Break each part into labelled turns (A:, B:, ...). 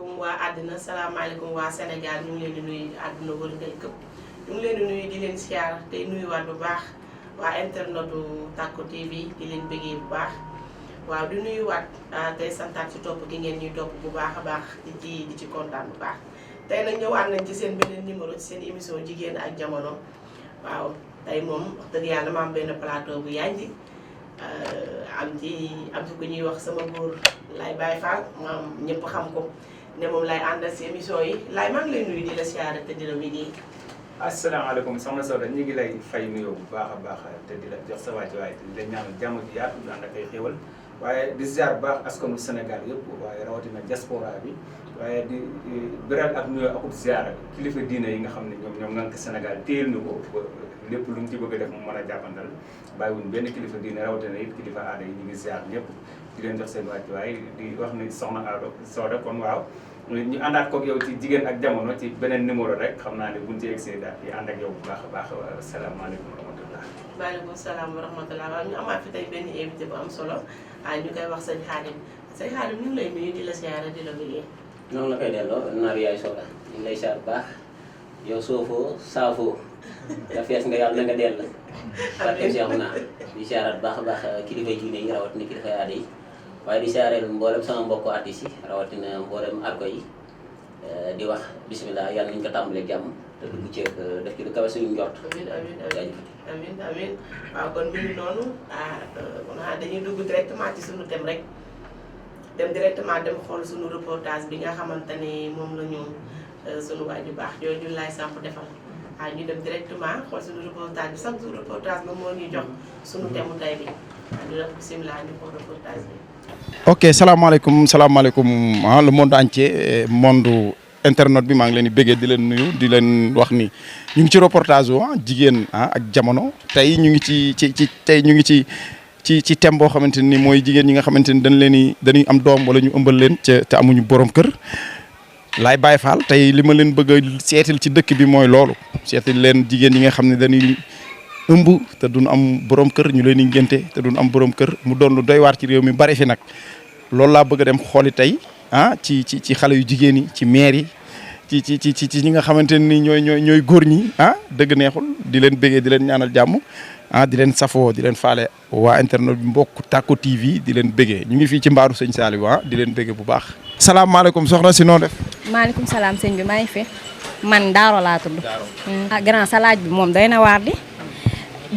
A: salaamaaleykum waa àddina salaamaaleykum waa Sénégal ñu ngi leen di nuyu àdduna wërngal këpp ñu ngi leen di nuyu di leen siyaar tey nuyuwaat bu baax waa internetu Tacko TV di leen bëggee bu baax waaw di nuyuwaat tey santaat ci topp gi ngeen ñuy topp bu baax a baax di ci kontaan bu baax tey nag ñëwaat nañ ci seen beneen numéro ci seen émission jigéen ak jamono waaw tey moom wax dëgg yàlla ma am benn plateau bu yanji am ci ku ñuy wax sama góor Laye Baye Fall moom ñëpp xam ko ne moom lay àndal si émission yi Laye maa ngi lay nuyu di la siyaare te di la wéy.
B: asalaamaaleykum soxna Soda ñu ngi lay fay nuyoo bu baax a baax te di la jox sa wàccuwaay di la ñaanal jàmm ji yaatu ànd ak ay xéwal waaye di ziar bu baax askanu Sénégal yëpp waaye rawatina diaspora bi waaye di beral ak nuyoo akut ziar kilifa diine yi nga xam ne ñoom ngànk Sénégal téyel ñu ko lépp lu ñu ci bëgg a def mu mën a jàppandal bàyyiwuñ benn kilifa diine rawatina it kilifa aada yi ñu ngi ziar ñëpp di leen jox seen wàccuwaay di wax ni soxna Ado Soda kon waaw ñu àndaat koog yow ci jigéen ak jamono ci beneen numéro rek xam naa ne buñ ci egsee daal di ànd ak yow bu baax a baax salaamaaleykum wa rahmatullah.
A: maaleykum salaam wa rahmatullah waaw ñu amaat fi tey benn invité bu am solo ñu koy wax sëñ Xaadim ñu ngi lay nuyu di la siyaare di la bëggee.
C: noonu la koy delloo naar yaay Soda ñu ngi lay siyaar bu baax yow soofoo saafoo te fees nga yàlla na nga dell barke Cheikh naa di siyaaraat baax a baax kilifa diine yi rawatina kilifa aada yi waaye di siyaareel mboolem sama mbokku artistes yi rawatina mboolem arko yi di wax bisimilah yàlla nañu ko tàmbalee jàmm te dugg ci def ci lu kawe suñu njort.
A: amiin waaw kon mi ngi noonu dañuy dugg directement ci suñu thème rek dem directement dem xool suñu reportage bi nga xamante ne moom la ñu suñu waay ju baax jooju Laye Samb defal ñu dem directement xool suñu reportage bi chaque jour reportage ba moo ñuy jox suñu thème mu tay bi di wax bisimilah ñu xool reportage bi.
D: ok salaamaaleykum le monde entier monde internet bi maa ngi leen di bëggee di leen nuyu di leen wax ni ñu ngi ci reportage jigéen ak jamono tey ñu ngi ci thème boo xamante ni mooy jigéen ñi nga xamante ni dañuy am doom wala ñu ëmbal leen te amuñu borom kër. Laye Baye Fall tey li ma leen bëgg a seetal ci dëkk bi mooy loolu seetal leen jigéen ñi nga xam ne dañuy ëmb te duñ am borom kër ñu leen di ngénte te duñ am borom kër mu doon lu doy waar ci réew mi bari fi nag loolu laa bëgg a dem xooli tey ci xale yu jigéen yi ci maire yi ci ñi nga xamante ni ñooy góor ñi dëgg neexul di leen bëggee di leen ñaanal jàmm di leen safoo di leen faale waa internet bi mbokk Tacko TV di leen bëggee ñu ngi fii ci mbaaru sëñ Saliou di leen bëggee bu baax. salaamaaleykum soxna si noo def.
E: maaleykum salaam sëñ bi maa ngi fi man Daaro laa tudd. grand sa laaj bi moom doy na waar di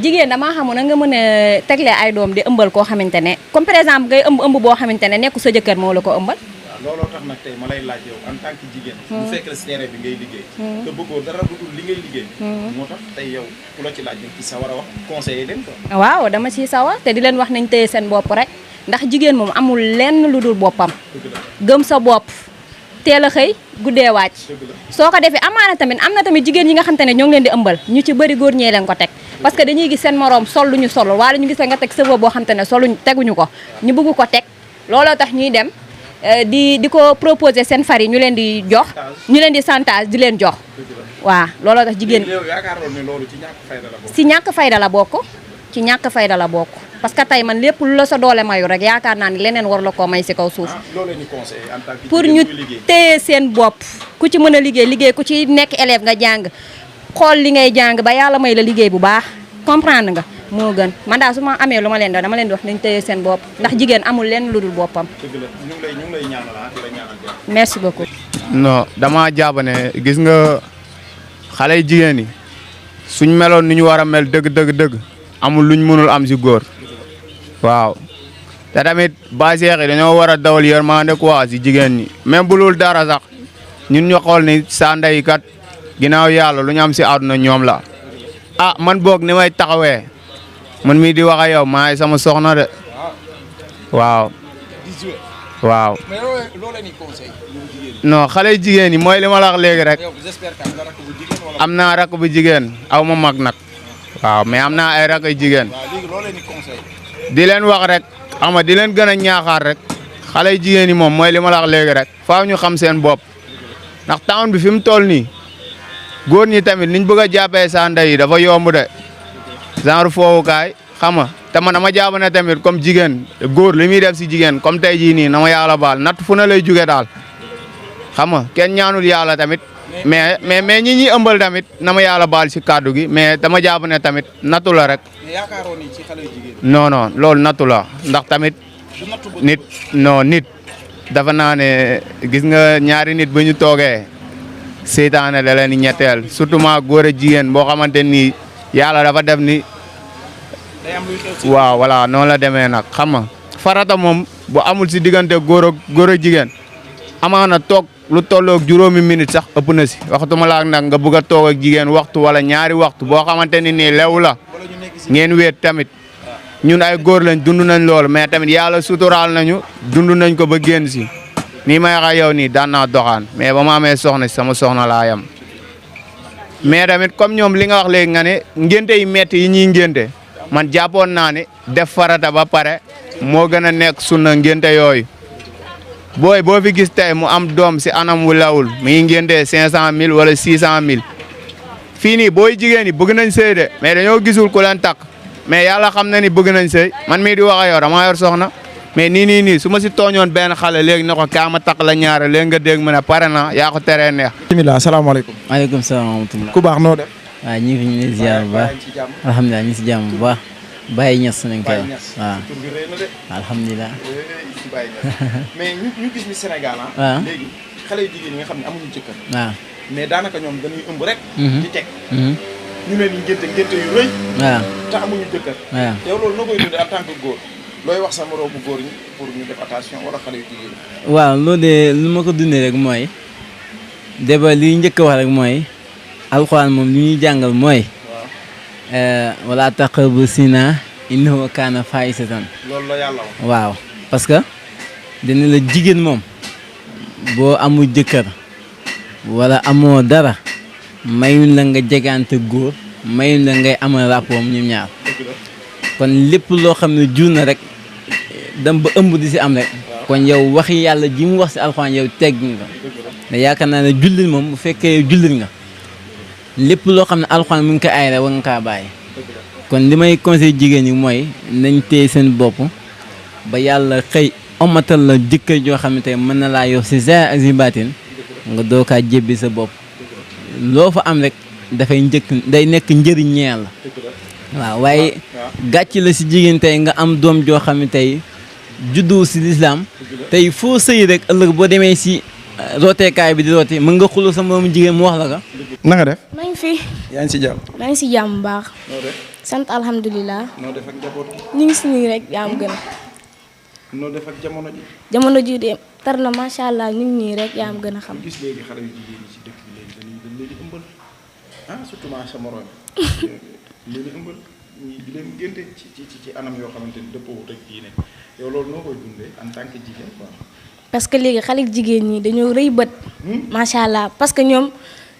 E: jigéen damaa xamoon na nga mën a tegle ay doom di ëmbal koo xamante ne comme par exemple ngay ëmb boo xamante ne nekku sa jëkkër moo la ko ëmbal.
D: waaw looloo tax nag tey ma lay laaj yow en tant que jigéen. bu fekkee si terrain bi ngay liggéey. te bëggoo dara dugul li ngay liggéey. moo tax tey yow ku la ci laaj ci sa war a wax conseiller leen ko.
E: waaw dama ciy sawar te di leen wax nañ téye seen bopp rek ndax jigéen moom amul lenn lu dul boppam. gëm sa bopp teel a xëy guddee wàcc. soo ko defee amaana tamit am na tamit jigéen yi nga xamante ne ñoo ngi leen di ëmbal ñu ci bëri góor ñee leen ko teg parce que dañuy gis seen moroom sol lu ñu sol wala ñu gis nga teg sëba boo xamante ne soluñ teguñu ko ñu bëgg ko teg looloo tax ñuy dem di ko proposer seen far yi ñu leen di jox ñu leen di chantage di leen jox waaw looloo tax jigéen ci ñàkk fayda la bokk ci ñàkk fayda la bokk parce que tey man lépp lu la sa doole mayu rek yaakaar naa ni leneen war la koo may si kaw suuf pour ñu téye seen bopp ku ci mën a liggéey ku ci nekk élève nga jàng xool li ngay jàng ba yàlla may la liggéey bu baax comprendre nga moo gën man daal su ma amee lu ma leen doon dama leen di wax nañ téye seen bopp ndax jigéen amul lenn lu dul boppam. merci beaucoup.
F: non dama jàpp ne gis nga xale yu jigéen yi suñ meloon ni ñu war a mel dëgg amul luñ mënul am si góor waaw te tamit baaseex yi dañoo war a dawal yërmande quoi si jigéen ñi même bu lul dara sax ñun ñu xool ni sa ndey kat ginnaaw yàlla lu ñu am si àdduna ñoom la man boog ni may taxawee man mii di wax ak yow maay sama soxna de waaw. non xale jigéen yi mooy li ma la wax léegi rek am naa rakk bu jigéen aw ma mag nag waaw mais am naa ay rakk yu jigéen di leen wax rek xam nga di leen gën a ñaaxaar rek xale jigéen yi moom mooy li ma la wax léegi rek faaw ñu xam seen bopp ndax town bi fi mu toll nii góor ñi tamit niñ bëgg a jàppee sa ndey yi dafa yomb de genre foowukaay xam nga te man dama jàpp ne tamit comme jigéen góor li muy def si jigéen comme tey jii nii na ma yàlla baal natt fu na lay jóge daal xam nga kenn ñaanul yàlla tamit mais ñi ñuy ëmbal tamit na ma yàlla baal si kàddu gi mais dama jàpp ne tamit nattu la rek.
D: mais yaakaaroon ni ci xale yu jigéen.
F: non non loolu nattu la ndax tamit nit dafa naa ne gis nga ñaari nit bu ñu toogee seytaane da leen di ñetteel surtout ma góor a jigéen boo xamante ni yàlla dafa def ni.
D: day am luy xew
F: waaw voilà noonu la demee nag xam nga farata moom bu amul si diggante góor a jigéen amaana toog lu tolloog juróomi minute sax ëpp na si waxtuma la nag nga bëgg a toog ak jigéen waxtu wala ñaari waxtu boo xamante ni nii lew la ngeen weet tamit ñun ay góor lañ dund nañ loolu mais tamit yàlla suturaal nañu dund nañ ko ba génn si nii may wax yow nii daan naa doxaan mais ba ma amee soxna si sama soxna laa yam mais tamit comme ñoom li nga wax léegi nga ne ngénte yi metti yi ñuy ngénte man jàppoon naa ne def farata ba pare moo gën a nekk sunna ngénte yooyu booy boo fi gis tey mu am doom si anam wu lawul mi ngi ngéntee 500000 wala 600000 fii nii booy jigéen ñi bëgg nañ sëy de mais dañoo gisul ku leen takk mais yàlla xam na ni bëgg nañ sëy man mii di wax ak yow damaa yor soxna mais nii su ma si tooñoon benn xale léegi ne ko kaa ma takk la ñaara léegi nga dégg mu ne pare na yaa ko teree neex.
D: bismillah asalaamaaleykum.
G: maaleykum salaam wa rahmatulah.
D: ku baax noo def.
G: waaw ñu ngi fi ñu ngi ziar bu baax alhamdulilah ñu ngi si jàmm bu baax Baye Niass nañ koy wax waaw alhamdulilah.
D: mais ñu gis ni Sénégal
G: waaw
D: léegi xale yu jigéen ñi nga xam ne amuñu jëkkër.
G: waaw
D: mais daanaka ñoom dañuy ëmb rek. di teg. ñu leen di ngénte yu rëy.
G: waaw
D: te amuñu jëkkër.
G: waaw
D: yow loolu noo koy dundee en tant que góor looy wax sa moroomu góor ñi pour ñu def attention wala xale yu jigéen ñi.
G: waaw loolu de lu ma ko dundee rek mooy débat li njëkk a wax rek mooy alxuraan moom li ñuy jàngal mooy. wala taqrabu zina innahu kaana faahisatan.
D: loolu la yàlla wax.
G: waaw parce que dina la jigéen moom boo amul jëkkër wala amoo dara mayuñ la nga jegante góor mayuñ la ngay amal rapport ñoom ñaar kon lépp loo xam ne jur na rek dem ba ëmb di si am rek kon yow waxi yàlla ji mu wax si alxuraan yow tegg nga te yaakaar naa ne jullit moom bu fekkee jullit nga lépp loo xam ne alxuraan mu ngi ko aay rek war nga kaa bàyyi kon li may conseil jigéen ñi mooy nañ téye seen bopp ba yàlla xëy omatal la jëkkër joo xam ne tey mën na laa yor si zaahir ak si baatin nga doo kaa jébbi sa bopp loo fa am rek dafay day nekk njëriñ ñeel la waaw waaye gàcc la si jigéen tey nga am doom joo xam ne tey juddu si lislaam tey foo sëy rek ëllëg boo demee si rooteekaay bi di roote mën nga xuloo sa moomu jigéen mu wax la ka
D: na nga def.
H: maa ngi fi.
D: yaa ngi si jàmm.
H: maa ngi si jàmm bu baax.
D: noo def.
H: sant alhamdulilah.
D: noo def ak njaboot gi.
H: ñu ngi si nii rek yaa am gën a.
D: noo def ak jamono ji.
H: jamono ji de tar na macha allah ñu ngi nii rek yaa am gën a xam.
D: gis léegi xale yu jigéen ñi ci dëkk bi léegi dañ leen di ëmbal surtout maa sa morom leen di ëmbal di leen génte ci anam yoo xamante ni dëppoo wut ak diine yow loolu noo koy dundee en tant que jigéen quoi.
H: parce que léegi xale jigéen ñi dañoo rëy bët. macha allah parce que ñoom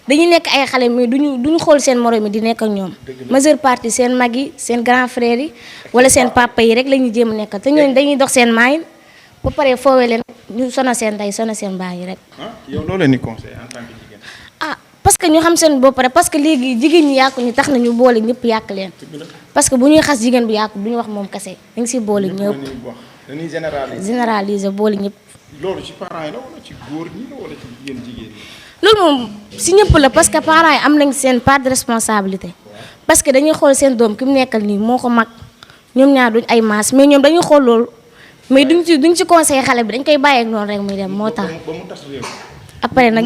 H: dañuy nekk ay xale mais duñu xool seen morom yi di nekk ak ñoom. majeure partie seen mag yi seen grand frère yi wala seen papa yi rek la ñuy jéem a nekkal te ñooñu dañuy dox seen maayin ba pare foowee leen ñu sonal seen ndey sonal seen baay yi rek.
D: yow loo leen di conseil en tant que jigéen.
H: parce que ñu xam seen bopp rek parce que léegi jigéen ñi yàqu ñu tax nañu boole ñëpp yàq leen. parce que bu ñuy xas jigéen bu yàqu du ñu wax moom kese dañ si boole ñëpp.
D: dañuy
H: généraliser boole ñëpp.
D: loolu ci parents yi la wala ci góor ñi la wala ci jigéen ñi.
H: loolu moom si ñëpp la parce que parents yi am nañ seen part de responsabilité parce que dañuy xool seen doom ki mu nekkal nii moo ko mag ñoom ñaar duñ ay maas mais ñoom dañuy xool loolu mais duñ ci conseillé xale bi dañ koy bàyyi ak noonu rek muy dem moo tax.
D: ba mu tas réew.
H: après nag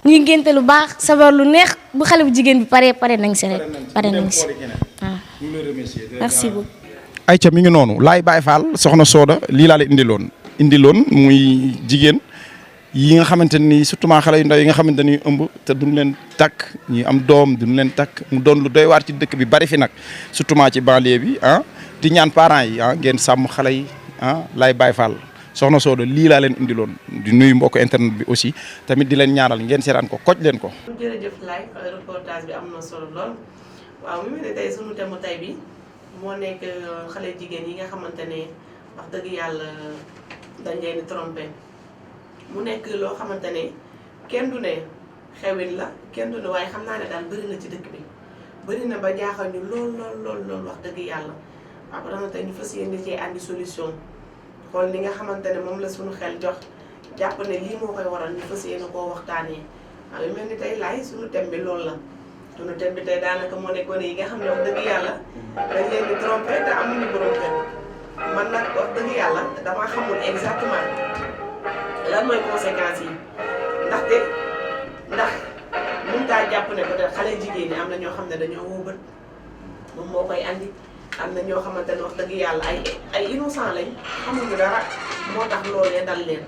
H: ñuy ngénte lu baax sabar lu neex bu xale bu jigéen bi pare nañ si rek pare nañ si waaw. merci beaucoup.
D: Aïcha mi ngi noonu Laye Baye Fall soxna Soda lii laa la indiloon muy jigéen yi nga xamante ni surtout xale yu ndaw yi nga xamante ni ëmb te duñ leen takk ñi am doom duñ leen takk mu doon lu doy waar ci dëkk bi bari fi nag surtout ci banlieue bi di ñaan parents yi ngeen sàmm xale yi Laye Baye Fall soxna Soda lii laa leen indiloon di nuyu mbokk internet bi aussi tamit di leen ñaanal ngeen seetaan ko koj leen ko.
A: jërëjëf Laye reportage bi am na solo lool waaw mu ne tey sunu thème tey bi moo nekk xale jigéen yi nga xamante ne wax dëgg yàlla dañ leen di trompé mu nekk loo xamante ne kenn du ne xewin la kenn du ne waaye xam naa ne daal bëri na ci dëkk bi bëri na ba jaaxal ñu lool wax dëgg yàlla waaw ba tax na tey ñu fas yéene cee andi solution xool li nga xamante ne moom la suñu xel jox jàpp ne lii moo koy waral ñu fas yéene koo waxtaanee waaw yu mel ni tey laay suñu thème bi loolu la suñu thème bi tey daanaka moo ne gone yi nga xam ne wax dëgg yàlla dañ leen di trompé te amuñu borom kër man nag wax dëgg yàlla damaa xamul exactement lan mooy conséquences yi ndax mun taa jàpp ne peut-être xale jigéen ñi am na ñoo xam ne dañoo woo bët moom moo koy andi am na ñoo xamante ne wax dëgg yàlla ay innocent lañ xamuñu dara moo tax loolee dal leen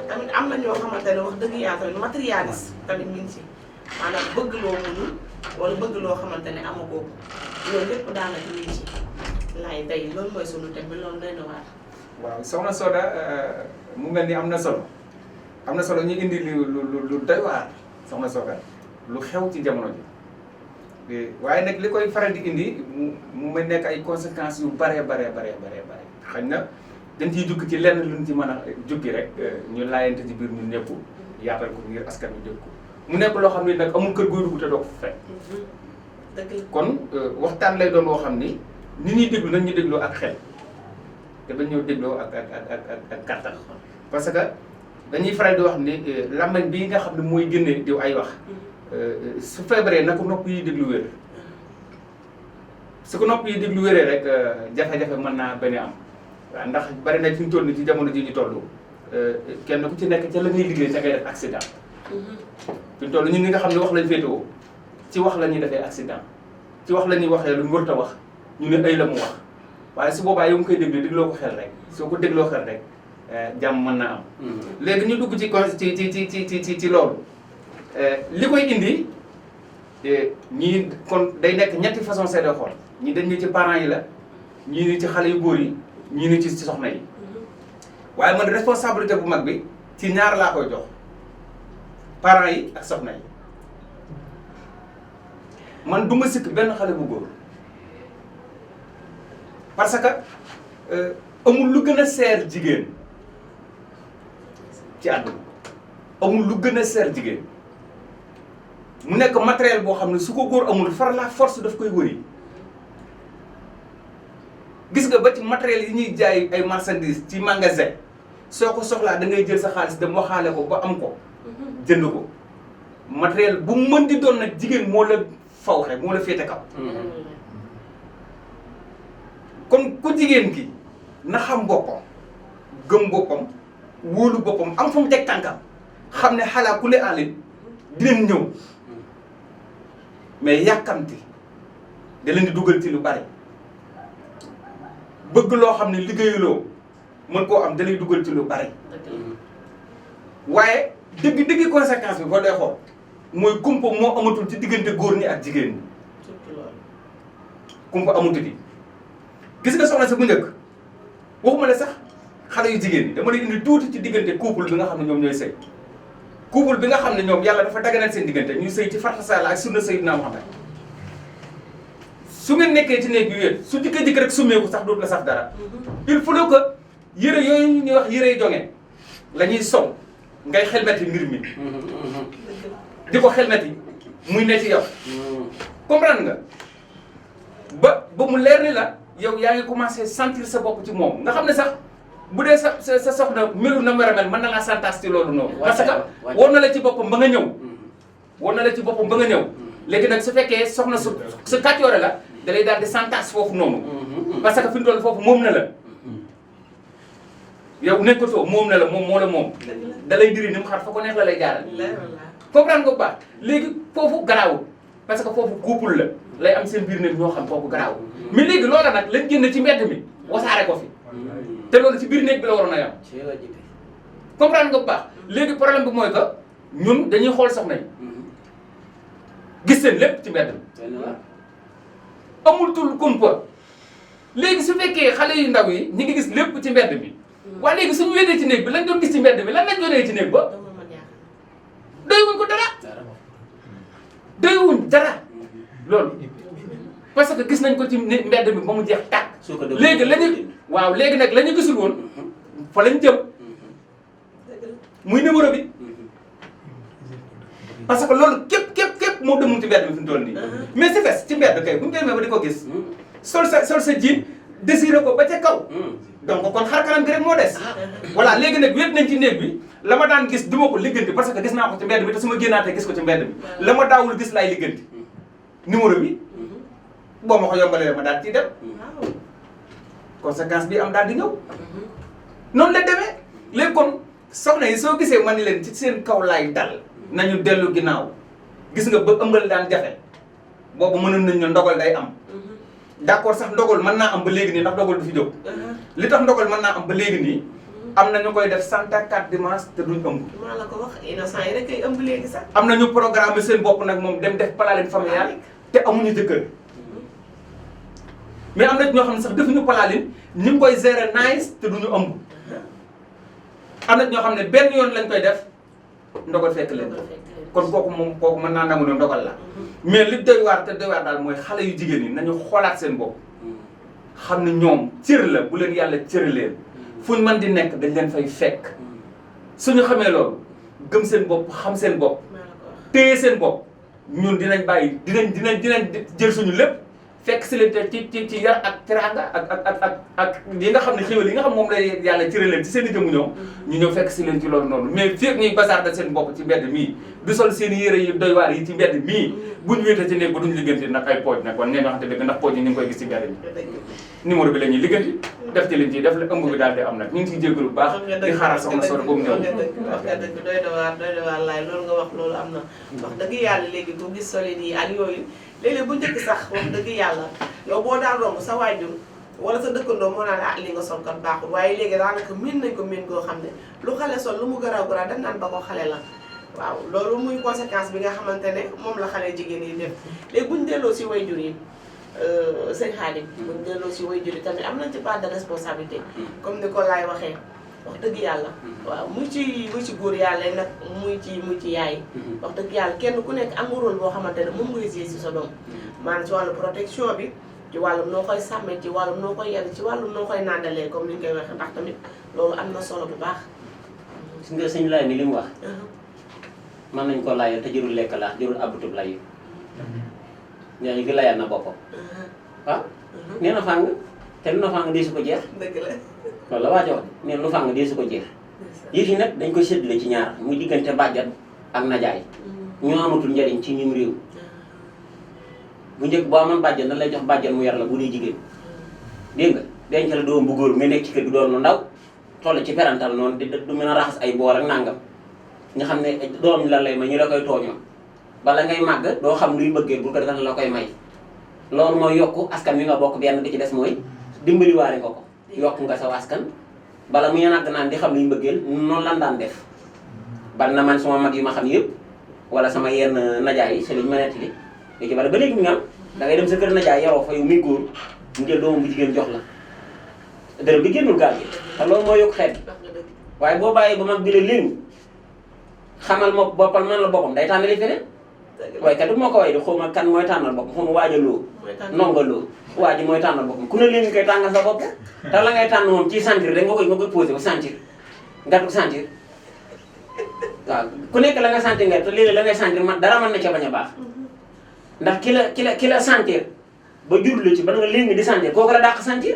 A: tamit am na ñoo xamante ne wax dëgg yàlla tamit matérialiste tamit mi ngi si maanaam bëgg loo mënul wala bëgg loo xamante ne amagoo ko loolu lépp daanaka ñu ngi ci laay tey loolu mooy sunu thème bi loolu doy na waar.
B: waaw soxna Soda mu mel ni am na solo ñu indi lu doy waar soxna Soda lu xew ci jamono ji waaye nag li koy faral di indi mu may nekk ay conséquences yu bare xañ na dañ ciy jukki ci lenn luñ ci mën a jukki rek ñu laayante ci biir ñun ñëpp yaatal ko ngir askan wi dégg ko mu nekk loo xam ne nag amul kër gooy dugg te doo ko fekk kon waxtaan lay doon woo xam ni nit ñuy déglu nañ ñu dégloo ak xel te bañ ñëw dégloo ak kàttan parce que dañuy faral di wax ni làmmiñ bi nga xam ne mooy génne diw ay wax su feebaree na ko nopp yi déglu wér su ko nopp yi déglu wéree rek jafe-jafe mën naa bañ a am waaw ndax bari na fi ñu toll ni ci jamono ji ñu toll kenn ku ci nekk ca la ñuy liggéey ca ngay def accident fi ñu toll ñun ñi nga xam ne wax lañ féetewoo ci wax la ñuy defee accident ci wax la ñuy waxee lu ñu warut a wax ñu ne ay la mu wax waaye su boobaa yow nga koy déglu dégloo ko xel rek soo ko dégloo xel rek jàmm mën naa am. léegi ñu dugg ci loolu li koy indi ñii kon day nekk ñetti façon seede xool ñii dañ ni ci parents yi la ñii ni ci xale yu góor yi ñii ni ci soxna yi waaye man responsabilité bu mag bi ci ñaar laa koy jox parents yi ak soxna yi man du ma sikk benn xale bu góor parce que amul lu gën a seer jigéen ci àdduna amul lu gën a seer jigéen mu nekk matériel boo xam ne su ko góor amul far la force daf koy wëri gis nga ba ci matériel yi ñuy jaay ay marchandises ci magasin soo ko soxlaa da ngay jël sa xaalis dem waxaale ko ba am ko jënd ko matériel bu mën di doon nag jigéen moo la fawxe moo la féete kaw kon ku jigéen ki na xam boppam gëm boppam wóolu boppam am fu mu teg tànkam xam ne xalaa ku le àllit dinañ ñëw mais yàkkamti da leen di dugal ci lu bari bëgg loo xam ne liggéeyuloo mën koo am da lay dugal ci lu bari waaye dëgg conséquence bi boo dee xool mooy kumpa moo amatul ci diggante góor ñi ak jigéen ñi kumpa amatul yi gis nga soxna si bu njëkk waxuma la sax xale yu jigéen ñi dama lay indi tuuti ci diggante couple bi nga xam ne ñoom ñooy sëy couple bi nga xam ne ñoom yàlla dafa daganal seen diggante ñuy sëy ci farata Yàlla ak sunna Sayyidina Muhammad su ngeen nekkee ci néeg bi wéet su jëkk rek summeeku sax dootu la saf dara il faut que yëre yooyu ñuy wax yëre jonge la ñuy sol ngay xelmeti mbir mi di ko xelmeti muy ne ci yow comprendre nga ba mu leer ni la yow yaa ngi commencé sentir sa bopp ci moom nga xam ne sax bu dee sa soxna melu na war a mel mën na laa santaas ci loolu noonu parce que war na la ci boppam ba nga ñëw war na la ci boppam ba nga ñëw léegi nag su fekkee soxna su kàccoore la da lay daal di santaas foofu noonu parce que fi mu toll foofu moom na la yow nekkatoo moom na la moom moo la moom da lay diri ni mu xar fa ko neex la lay jaaral comprendre nga bu baax léegi foofu garaawul parce que foofu couple la lay am seen biir nag ñoo xam foofu garaawul mais léegi loola nag lañ génn ci mbedd mi wasaare ko fi te loolu ci biir néeg bi la waroon a yam comprendre nga bu baax léegi problème bi mooy que ñun dañuy xool soxna yi gis seen lépp ci mbedd mi amul tul kumpa léegi su fekkee xale yu ndaw yi ñi ngi gis lépp ci mbedd mi waaye léegi suñu wéetee ci néeg bi lañ doon gis ci mbedd mi lan lañ doonee ci néeg ba doywuñ ko dara doywuñ dara loolu parce que gis nañ ko ci mbedd mi ba mu jeex tàkk léegi léegi nag la ñu gisul woon fa lañ jëm muy numéro bi parce que loolu képp moo demul ci mbedd mi fi mu toll nii mais si fes ci mbedd kay bu ñu demee ba di ko gis sol sa jiin désiré ko ba ca kaw donc kon xar kanam gi rek moo des voilà léegi nag wéet nañ ci néeg bi la ma daan gis du ma ko ligganti parce que gis naa ko ci mbedd bi te su ma génnaatee gis ko ci mbedd bi la ma daawul gis laay ligganti numéro bi boo ma ko yombalee ma daal ciy dem conséquence bi am daal di ñëw noonu la demee léegi kon soxna yi soo gisee man ni leen ci seen kaw laay dal nañu dellu ginnaaw gis nga ba ëmbal daan jafe boobu mënoon nañ ne ndogal day am d'accord sax ndogal mën naa am ba léegi nii ndax ndogal du fi jóg li tax ndogal mën naa am ba léegi nii am na ñu koy def 104 dimanche te duñ ëmb.
A: maa la ko wax innocent yi rek ay ëmb léegi sax.
B: am na ñu programme seen bopp nag moom dem def planning familial te amuñu jëkkër mais am na ñoo xam ne sax defuñu planning ñu ngi koy gérer nice te duñu ëmb am na ñoo xam ne benn yoon lañ koy def ndogal fekk leen kon kooku mën naa nangu ne ndogal la mais li doy waar te doy waar daal mooy xale yu jigéen ñi nañu xoolaat seen bopp xam ne ñoom cër la bu leen yàlla cëri leen fuñ mën di nekk dañ leen fay fekk suñu xamee loolu gëm seen bopp xam seen bopp téye seen bopp ñun dinañ bàyyi dinañ jël suñu lépp fekk si leen ci yar ak teraanga ak yi nga xam ne xéwal yi nga xam moom lay yàlla cëri leen ci seen i jëmu ñoom ñu ñëw fekk si leen ci loolu noonu mais fekk ñuy basaar seen bopp ci mbedd mii du sol seen yére yu doy waar yi ci mbedd mii buñ wéete ci néeg ba duñ liggéenti nag ay pooj nag kon nee ñoo xam te dëgg ndax pooj yi ñu ngi koy gis ci mbedd mi numéro bi la ñuy liggéenti def ci liñ ciy def la ëmb bi daal di am nag ñu ngi ciy jégalu bu baax di xaaral soxna Soda boobu ñëw
A: wax nga dëgg doy na waar laay loolu nga wax loolu am na wax dëgg yàlla léegi ku gis solide yi ak yooyu léeg-léeg bu njëkk sax wax dëgg yàlla yow boo daan romb sa waajur wala sa dëkkandoo moo naan ah li nga sol kat baaxul waaye léegi daanaka miin nañ ko miin goo xam ne lu xale sol lu mu garaaw garaaw dañ naan ba ko xale la waaw loolu muy conséquence bi nga xamante ne moom la xale jigéen yi def léegi buñ delloo si waajur yi sëñ Xaadim buñ delloo si waajur yi tamit am nañ ci part de responsabilité comme ni ko laay waxee wax dëgg yàlla waaw muy ci góor yàlla nag muy ci yaay wax dëgg yàlla kenn ku nekk am nga rôle boo xamante ne moom ngay jouer si sa doom maanaam ci wàllu protection bi ci wàllum noo koy sàmmee ci wàllum noo koy yar ci wàllum noo koy nàndalee comme ni ñu koy waxee ndax tamit loolu am na solo bu baax
C: gis nga sëñ laay mi li mu wax mën nañ ko laayal te jërul lekk laax jërul abutub layu ñaa ñu ngi layal na boppam waaw nee na fàng te lu na fàng dee su ko jeex
A: dëgg la
C: loolu la waa jox neen lu fàng dee su ko jeex yëf yi nag dañ koy séddale ci ñaar muy diggante bàjjan ak najaay ñoo amatul njariñ ci ñum réew bu njëkk boo amoon bàjjan da lay jox bàjjan mu yar la bu dee jigéen dégg nga denc la doom bu góor nga nekk ci kër gi doon lu ndaw toll ci perantal noonu du mën a raxas ay bool ak nàngam nga xam ne doom la lay may ñu la koy tooñoo bala ngay màgg doo xam luy bëggee bu ko defee la koy may loolu mooy yokku askan wi nga bokk benn bi ci des mooy dimbaliwaale nga ko yokk nga sa askan bala muy nag naan di xam luy bëggeel noonu lan daan def bari na man sama mag yu ma xam yëpp wala sama yenn najaay yi si liñ ma nettali li ci bari ba léegi mi nga am da ngay dem sa kër najaay yaroo fa yu muy góor mu jël doomam bu jigéen jox la dërëm bi génnul gaal gi te loolu mooy yokk xeet waaye boo bàyyi ba mag bi la léegi xamal ma boppal man la boppam day tànnali feneen waaye kat moo ko way di xaw ma kan mooy tànnal boppam xaw ma waaja loo nonga loo waa ji mooy tànnal boppam ku ne léegi koy tàngal sa bopp te la ngay tànn moom ci sentir rek nga koy posé ba sentir nga du sentir waaw ku nekk la nga sentir nga te léegi la ngay sentir man dara mën na ca bañ a baax ndax ki la sentir ba jur la ci ba nga léegi di sentir kooku la dàq sentir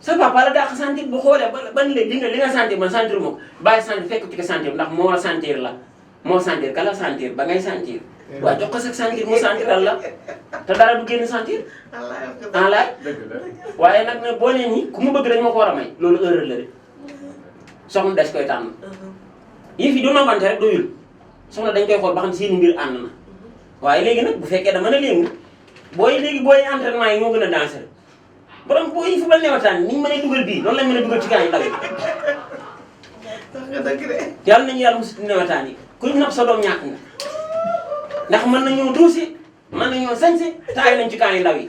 C: sa papa la dàq sentir bu xoolee ban léegi li nga sentir man sentir moo ko bàyyi sentir fekk ci ko sentir ndax moo la sentir la moo sentir ka la sentir ba ngay sentir waaw jox ko sa sentir mu sentiral la te dara du génn sentir en laay waaye nag ne boo nee ñi ku mu bëgg dañ ma ko war a may loolu erreur la de soxna des koy tànn yëf yi du nobante rek doyul soxna dañ koy xool ba xam seeni mbir ànd na waaye léegi nag bu fekkee dama ne léegi booy entraînement yi ñoo gën a danser borom boo yi football newataan ni ñu mën a dugal bii noonu lañ mën a dugal ci kaa yi ndaw yi yàlla nañu yàlla musit newataan yi kuy napp sa doom ñàkk nga ndax mën nañoo duusi mën nañoo sañse taay nañ ci kaa yi ndaw yi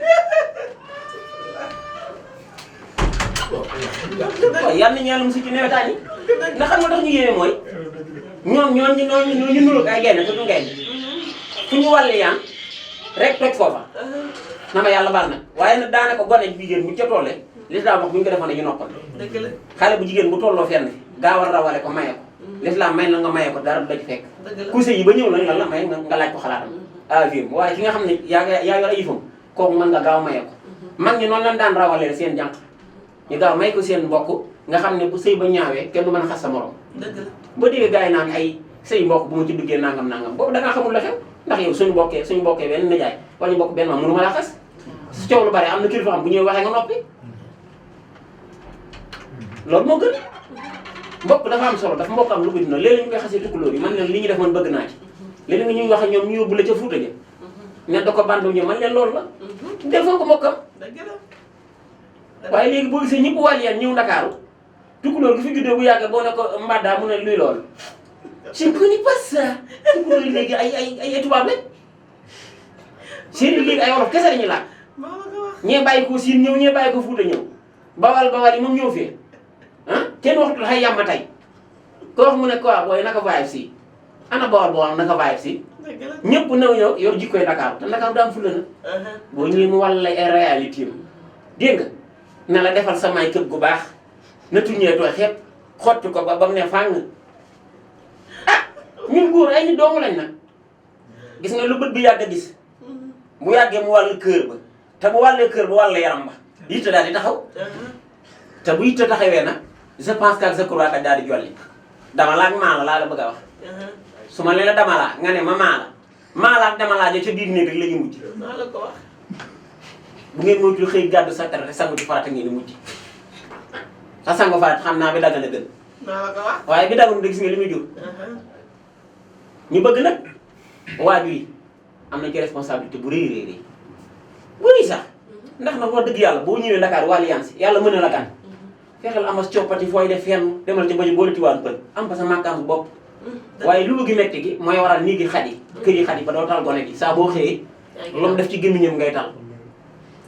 C: waaw yàlla nañu yàlla musit ci newataan yi ndax xam nga tax ñu yéeme mooy ñoom ñu nuru ay gaynde te du gaynde fu ñu wàlli yaan rek toj foofa na ma yàlla baal nag waaye nag daanaka gone bu jigéen bu ca tollee lislaam wax bu ñu ko defoon ñu noppal xale bu jigéen bu tolloo fenn fi gaawal rawale ko maye ko lislaam may la nga maye ko dara du la ci fekk couche yi ba ñëw nag lan la may nga laaj ko xalaatam avim waaye ki nga xam ne yaa yor ay yëfam kooku mën nga gaaw maye ko mag ñi noonu lan daan rawalee seen jànq ñu gaaw may ko seen mbokk nga xam ne bu sëy ba ñaawee kenn du mën a xas sa morom
A: dëgg la
C: boo déggee gars yi naan ay say mbokk bu ma ci duggee nangam boobu da ngaa xamul la xew ndax yow suñu bokkee benn nijaay wala ñu bokk benn maam mënu ma la xas su coow lu bari am na kilifa xam bu ñëwee waxee nga noppi loolu moo gën mbokk dafa am solo dafa mbokk am lu ko dina léeg-léeg ñu koy xasee tukkulóor yi man leen li ñu def man bëgg naa ci léeg-léeg ñuy wax ak ñoom ñu yóbbu la ca Fuuta ja ne da ko bandu ñoom man leen loolu la del foo ko mbokkam waaye léegi boo gisee ñëpp wàll yan ñëw Ndakaaru tukkulóor gi fi juddoo bu yàgg boo ne ko mbaddaa mu ne luy loolu je ne connais pas ça tukkulóor yi léegi ay tubaab lañ séeréer léegi ay wolof kese lañuy laaj ñee bàyyi ko Siin ñëw ñee bàyyi ko Fuuta ñëw bawal yi moom ñëw fii ah kenn waxatul xay yàmba tey ko wax mu ne quoi booy naka vibe si ana bawal naka vibe si ñëpp ñëw yor jikkoy Dakar te Dakar daa am fulla na boo ñëwee mu wàll lay ay réalité am dégg nga ne la defal samay kër gu baax na tuñee tooy xepp xotti ko ba mu ne fàng ah ñun góor ay nit doomu lañ nag gis nga lu bët bi yàgg a gis bu yàggee mu wàll kër ba te bu wàllee kër ba wàll yaram ba yitte daal di taxaw te bu yitte taxawee nag je pense que sa croix ka daal di jolli dama laa ak maala laa la bëgg a wax su ma leen la dama laa nga ne ma maala ak dama laa ja ca biir néeg rek la ñu mujj bu ngeen moytu xëy gàddu sa tere sangu ci farata ngeen di mujj sa sangu farata xam naa bi dagg na gën waaye bi daggul da gis nga li muy jur ñu bëgg nag waajur yi am na ci responsabilité bu rëy bu rëy sax ndax nag wax dëgg yàlla boo ñëwee Dakar wàllu yaan si yàlla mën na la kan fexeel amas coppati fooy def fenn demal ci bañu boole tiwaan pël am fa sa màkkaam bopp waaye lu gi metti gi mooy waral nii gi xat yi kër yi xat yi ba doo tal gone gi saa boo xëyee lu mu def ci gémmiñam ngay tal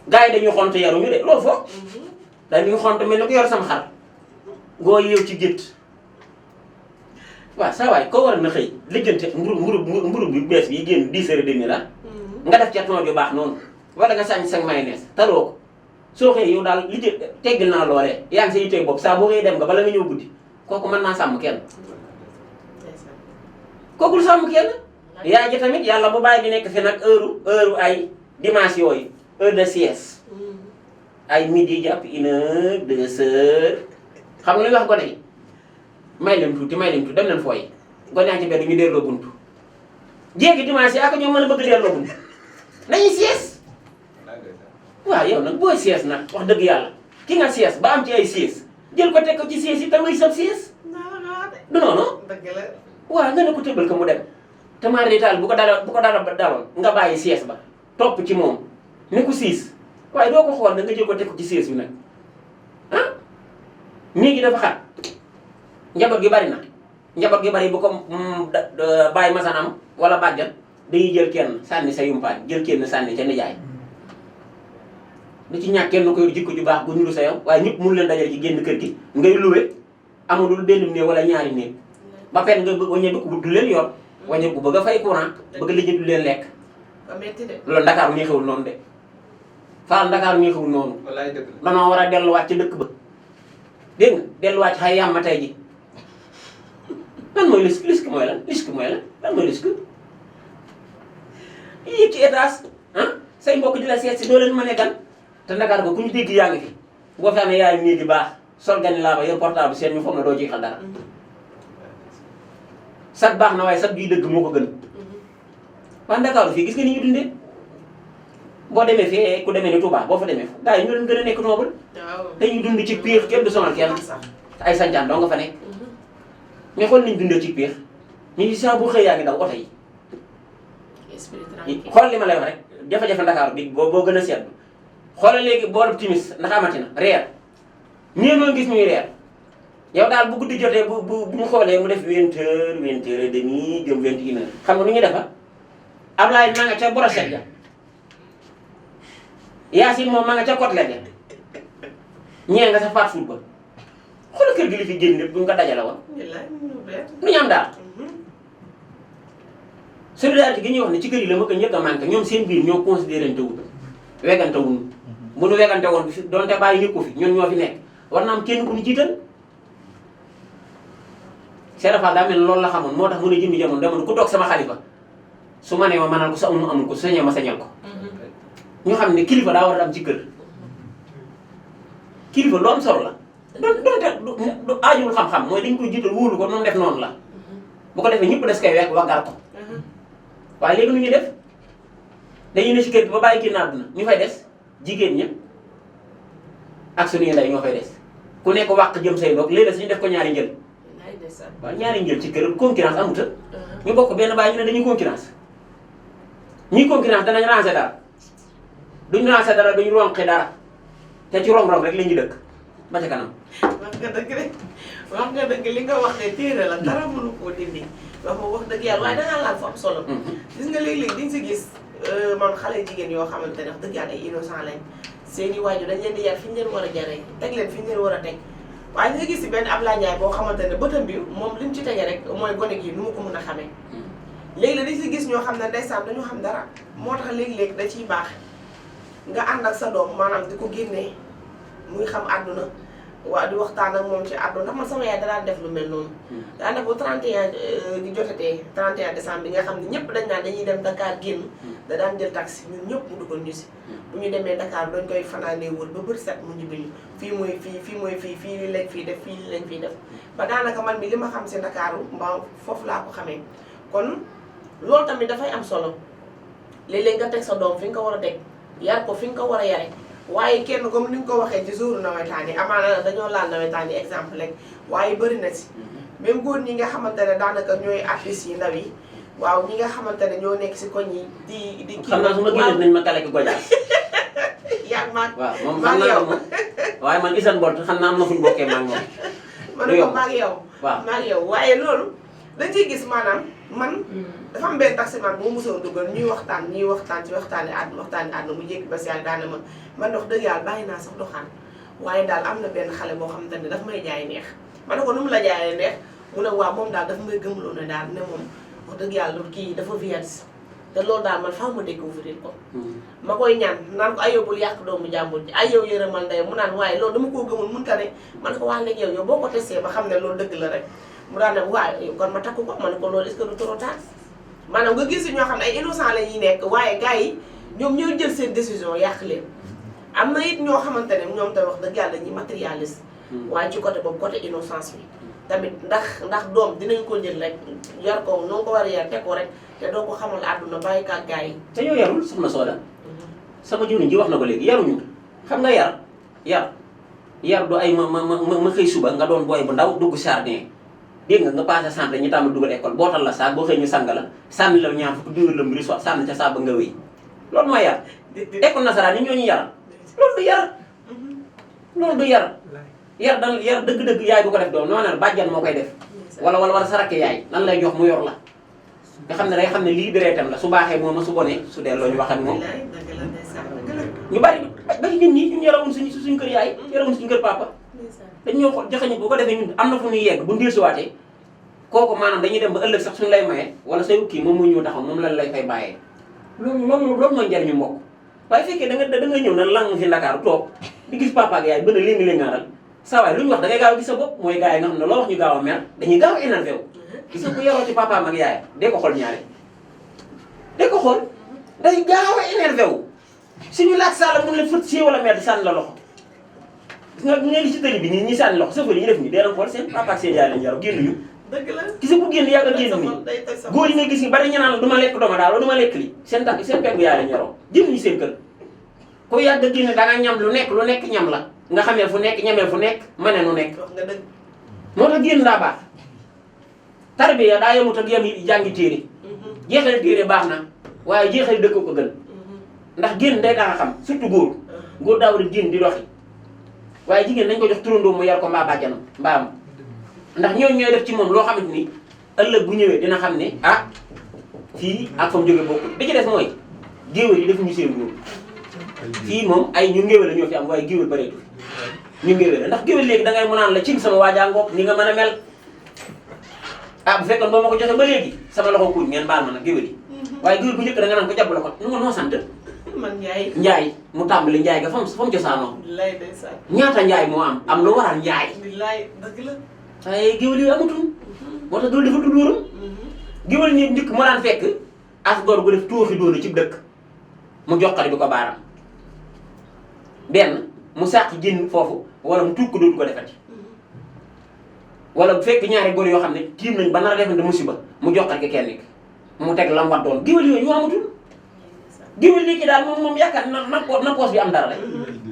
C: gars yi dañuy xont yaruñu de loolu foofu dañuy xont mel ni ko yor sam xar ngoo yeew ci gétt waaw saa waay koo war na xëy lijjante mburu bi bees bi génn 10h30 la nga def ca ton ju baax noonu wala nga sànni sa mayonnaise taroo ko soo xëyee yow daal li teggil naa loolee yaa ngi sa yittee bopp saa boo xëyee dem nga bala nga ñëw guddi kooku mën naa sàmm kenn kooku lu sàmm kenn yaay ji tamit yàlla bu bàyyi bi nekk fi nag heure ay dimanche yooyu heure de sieste ay midi jàpp 1h 2h xam nga lu wax gone yi may leen tuuti dem leen fooy gone yaa ci mbedd ñu delloo buntu jéegi dimanche yi ak ñoo mën a bëgg delloo buntu nañu sieste waaw yow nag booy sieste nag wax dëgg yàlla ki nga sieste ba am ci ay sieste jël ko teg ko ci sieste yi te muy sab sieste du noonu waaw nga ne ko tëbal ko mu dem te mari taal bu ko dara daloon nga bàyyi sieste ba topp ci moom ne ko siis waaye doo ko xool na nga jël ko teg ko ci sieste bi nag ah néegi dafa xat njaboot gi bari bu ko bàyyi masan am wala bàjjan dañuy jël kenn sànni sa yumpaañ jël kenn sànni ca nijaay lu ci ñàkk kenn ko yor jikko ju baax gu ñuru sa yow waaye ñëpp mënu leen dajal ci génn kër gi ngay luwe amulul benn néeg wala ñaari néeg ba pen nga waññe bëgg du leen yor waññe bu bëgg a fay courant bëgg lijjanti du leen lekk loolu Ndakaaru ñuy xewul noonu de Faal Ndakaaru ñuy xewul noonu danoo war a delluwaat ci dëkk ba dégg nga delluwaat ci xay yàmma tey ji lan mooy risque mooy lan lan mooy risque yéeg ci étage ah say mbokk di la seet si doo leen mën a gan te Ndakaar ko ku ñu dégg yaa ngi fi boo fi amee yaay néeg di baax sol gani laa ba yor portable seen ñu foog na doo ci xal dara sat baax na waaye sat bii dëgg moo ko gën waa Ndakaaru fii gis nga ni ñu dundee boo demee fii ku demee ni Touba boo fa demee fa gars yi ñu leen gën a nekk noobal dañuy dund ci piir kenn du sonal kenn ay sancaan doo nga fa nekk mais xool nañ dundee ci piir ñu ngi saa bu xëy yaa ngi daw oto yi xool li ma lay wax rek jafe-jafe Ndakaaru bi boo gën a seetlu xoolal léegi boolu timis ndax amati na reer ñeenoo gis ñuy reer yow daal bu guddi jotee bu ñu xoolee mu def 20h 20h30 jëm 21h xam nga nu ñuy defa Ablaye ma nga ca brochette ja Yacine moom ma nga ca côtelette ja ñee nga sa faat foot ba xoolal kër gi li fi génn lépp bu ñu ko dajale woon lu ñu am daal solidarité gi ñuy wax ne ci kër yi la ma ko njëkk a manqué ñoom seen biir ñoo considéré te wut wegante wuñu bu nu wegante woon bi fi donte bàyyi ñëpp ko fi ñun ñoo fi nekk war na am kenn ku ñu jiital Serapha daa mel ne loolu la xamoon moo tax mu ne jëmmi jamono dama ne ku toog sama xalifa su ma nee ma mënal ko su amul ko su sañee ma sañal ko ñu xam ne kilifa daa war a am ci kër kilifa lu am solo la du aajul xam-xam mooy dañ koy jiital wóolu ko noonu def noonu la bu ko defee ñëpp des koy wekk waggar ko waaye léegi nu ñuy def dañuy ne si kër gi ba bàyyi génn àdduna ñu fay des jigéen ña ak suñuy ndey ñoo fay des ku nekk wàq jëm say ndox léeg-léeg suñu def ko ñaari njël waaw ñaari njël ci kër concurrence amuta ñu bokk benn bàyyi ñu ne dañuy concurrence ñuy concurrence danañ ranger dara duñ ranger dara duñ ronqi dara te ci rong-rong rek la ñuy dëkk ba ca kanam.
A: wax nga dëgg rek wax nga dëgg li nga wax ne téere la dara mënu koo dindi wax dëgg yàlla waaye dangaa laal fu am solo. gis nga léeg-léeg di nga si gis man xale jigéen yoo xamante ne wax dëgg yàlla ay innocent lañ seen i waajur dañ leen di yar fi ñu leen war a jaree teg leen fi ñu leen war a teg waaye nga gis si benn Ablaye Ndiaye boo xamante ne bëtam bi moom li mu ci tege rek mooy gone gi nu mu ko mën a xamee. léegi-léeg dañ si gis ñoo xam ne ndeysaan dañu xam dara moo tax léegi-léeg da ciy baax nga ànd ak sa doom maanaam di ko génnee muy xam àdduna waa di waxtaan ak moom ci àdduna ndax man sama yaay danaa def lu mel noonu. daa def bu 31 di jotatee 31 décembre bi nga xam ne ñëpp dañ naan dañuy dem Dakar génn da daan jël taxi ñun ñëpp mu dugal ñu si. bu ñu demee Dakar dañ koy fanaanee wër ba bët set mu ñibbi ñu fii mooy fii li lañ fii def fii li lañ fii def ba daanaka man bi li ma xam si Ndakaaru mbaa foofu laa ko xamee kon loolu tamit dafay am solo léeg-léeg nga teg sa doom fi nga ko war a teg yar ko fi nga ko war a yare waaye kenn comme ni nga ko waxee ci jouru nawetaan yi amaana dañoo laal nawetaan yi exemple rek waaye bëri na si même góor ñi nga xamante ne daanaka ñooy artistes yi ndaw yi waaw ñi nga xamante ne ñoo nekk si koñ yi di kii
C: xam naa su ma génnee nañ ma kale ki gojaas
A: yaa maag
C: waaw moom xam naa moom waaye man Usain Bolt xam naa am na fu ñu bokkee maag moom
A: man ko maag yow
C: waaw
A: maag yow waaye loolu dañ ciy gis maanaam man dafa am benn taximan bu ma mosoon dugal ñuy waxtaan ci waxtaani àdduna mu jékki ba si yàlla daane man wax dëgg yàlla bàyyi naa sax doxaan waaye daal am na benn xale boo xamante ne daf may jaay neex ma ne ko nu mu la jaayee neex mu ne waaw moom daal daf may gëmloo ne daal ne moom wax dëgg yàlla kii dafa vierge te loolu daal man faaw ma découvrir ko ma koy ñaan naan ko ay yow bul yàq doomu jàmbur ji ay yow yërëmal ndey mu naan waaye loolu dama koo gëmul mun ta ne ma ne ko waa léegi yow boo ko testé ba xam ne loolu dëgg la rek mu daan ne waaye kon ma takku ko ma ne ko loolu est-ce que du trop tard maanaam nga gis ñoo xam ne ay innocent la ñuy nekk waaye gars yi ñoom ñoo jël seen décision yàq leen am na it ñoo xamante ne ñoom tamit wax dëgg yàlla ñi matérialiste waaye ci côté boobu côté innocence bi tamit ndax doom dinañ ko jël rek yar ko noo ko war a yar teg ko rek te doo ko xamal àdduna bàyyi ka gars yi
C: te yow yarul soxna Soda sama jiwniñ ji wax na ko léegi yaruñu xam nga yar du ay ma xëy suba nga doon booy bu ndaw dugg jardin dégg nga passé centre ñu tàmm dugal école bootal la saak boo xëy ñu sang la sànni la ñaar fukk dugal la mbiri so sànni ca saa ba nga wéy loolu mooy yar école nasaraan yi ñoo ñu yaral loolu du yar yar dëgg-dëgg yaay bu ko def doom noo ne bàjjan moo koy def wala sa rakk yaay lan lay jox mu yor la nga xam ne day xam ne lii dereetam la su baaxee moom su bonee su delloo ñu wax ak moom ñu bari ba ci ñun ñi ñun yarawuñ suñu kër yaay yarawuñ suñu kër papa dañ ñoo ko joxeñu bu ko defee ñun am na fu ñuy yegg bu ndeesuwaatee kooku maanaam dañuy dem ba ëllëg sax suñu lay maye wala say kii moom muy ñëw taxaw moom lan lay fay bàyyee loolu mooy njariñu mbokk waaye fekkee da nga ñëw na lang fi Ndakaaru toog di gis papa ak yaay bëgg a léngi-léngaaral saa waay lu ñu wax da ngay gaaw a gis sa bopp mooy gars yi nga xam ne loo wax ñu gaaw a mer dañuy gaaw a énervé wu gis nga ku yaroo ci papaam ak yaay dee ko xool ñaare dee ko xool day gaaw a énervé wu suñu laaj saala mun la fët si wala mer di sànni la loxo gis nga ngeen di ci tëri bi ñi sànni loxo safar yi ñu def nii dee na xool seen papa ak seen yaay lañ yaroo génn ñu
A: dëgg la
C: gis nga bu génn yàgg a génn nii góor yi nga gis ni bari ñu naan la du ma lekk dooma daal wala du ma lekk li seen tànk seen peggu yaay lañ yaroo jëm ñu seen kër ku yàgg a génn da nga ñam lu nekk ñam la nga xamee fu nekk ñamee fu nekk ma ne nu nekk moo tax génn daa baax tarbiya daa yemut ak yem jàngi téere jeexal téere baax na waaye jeexal dëkk ko gën ndax génn day tax a xam surtout góor daa war a génn di doxi waaye jigéen nañ ko jox turandoo mu yar ko mbaa bàjjanam mbaam ndax ñooñu ñooy def ci moom loo xamante ni ëllëg bu ñëwee dina xam ne ah fii ak fa mu jógee bokkul bi ci des mooy géwél yi defuñu seen góor fii moom ay ñu ngéwél la ñoo fi am waaye géwél bareetu ñu ngéwél ndax géwél léegi da ngay mu naan la cim sama waajaa ngoog ni nga mën a mel ah bu fekkoon boo ma ko joxe ba léegi sama loxo kuuñ ngeen baal ma nag géwél yi waaye géwél bu njëkk da nga naan ko jàpp la ko nu nga noo sant
A: man
C: Njaay mu tàmbali Njaay ga fa mu cosaanoo
A: lay ndeysaan
C: ñaata Njaay moo am lu waral Njaay
A: billaay dëgg la
C: waaye géwél yi amatul moo tax doolu dafa tudóoram géwél ñi njëkk moo daan fekk as góor gu def tuuxi doona ci dëkk mu joxari bi ko baaram benn mu sàq génn foofu wala mu tuug ko dootu ko defati wala bu fekk ñaari góor yoo xam ne tiim nañ ba nar a defante musiba mu joxal ki kenn ki mu teg lam wat doon géwél yooyu ñu amatul géwél lii ki daal moom yaakaar na poos bi am dara rek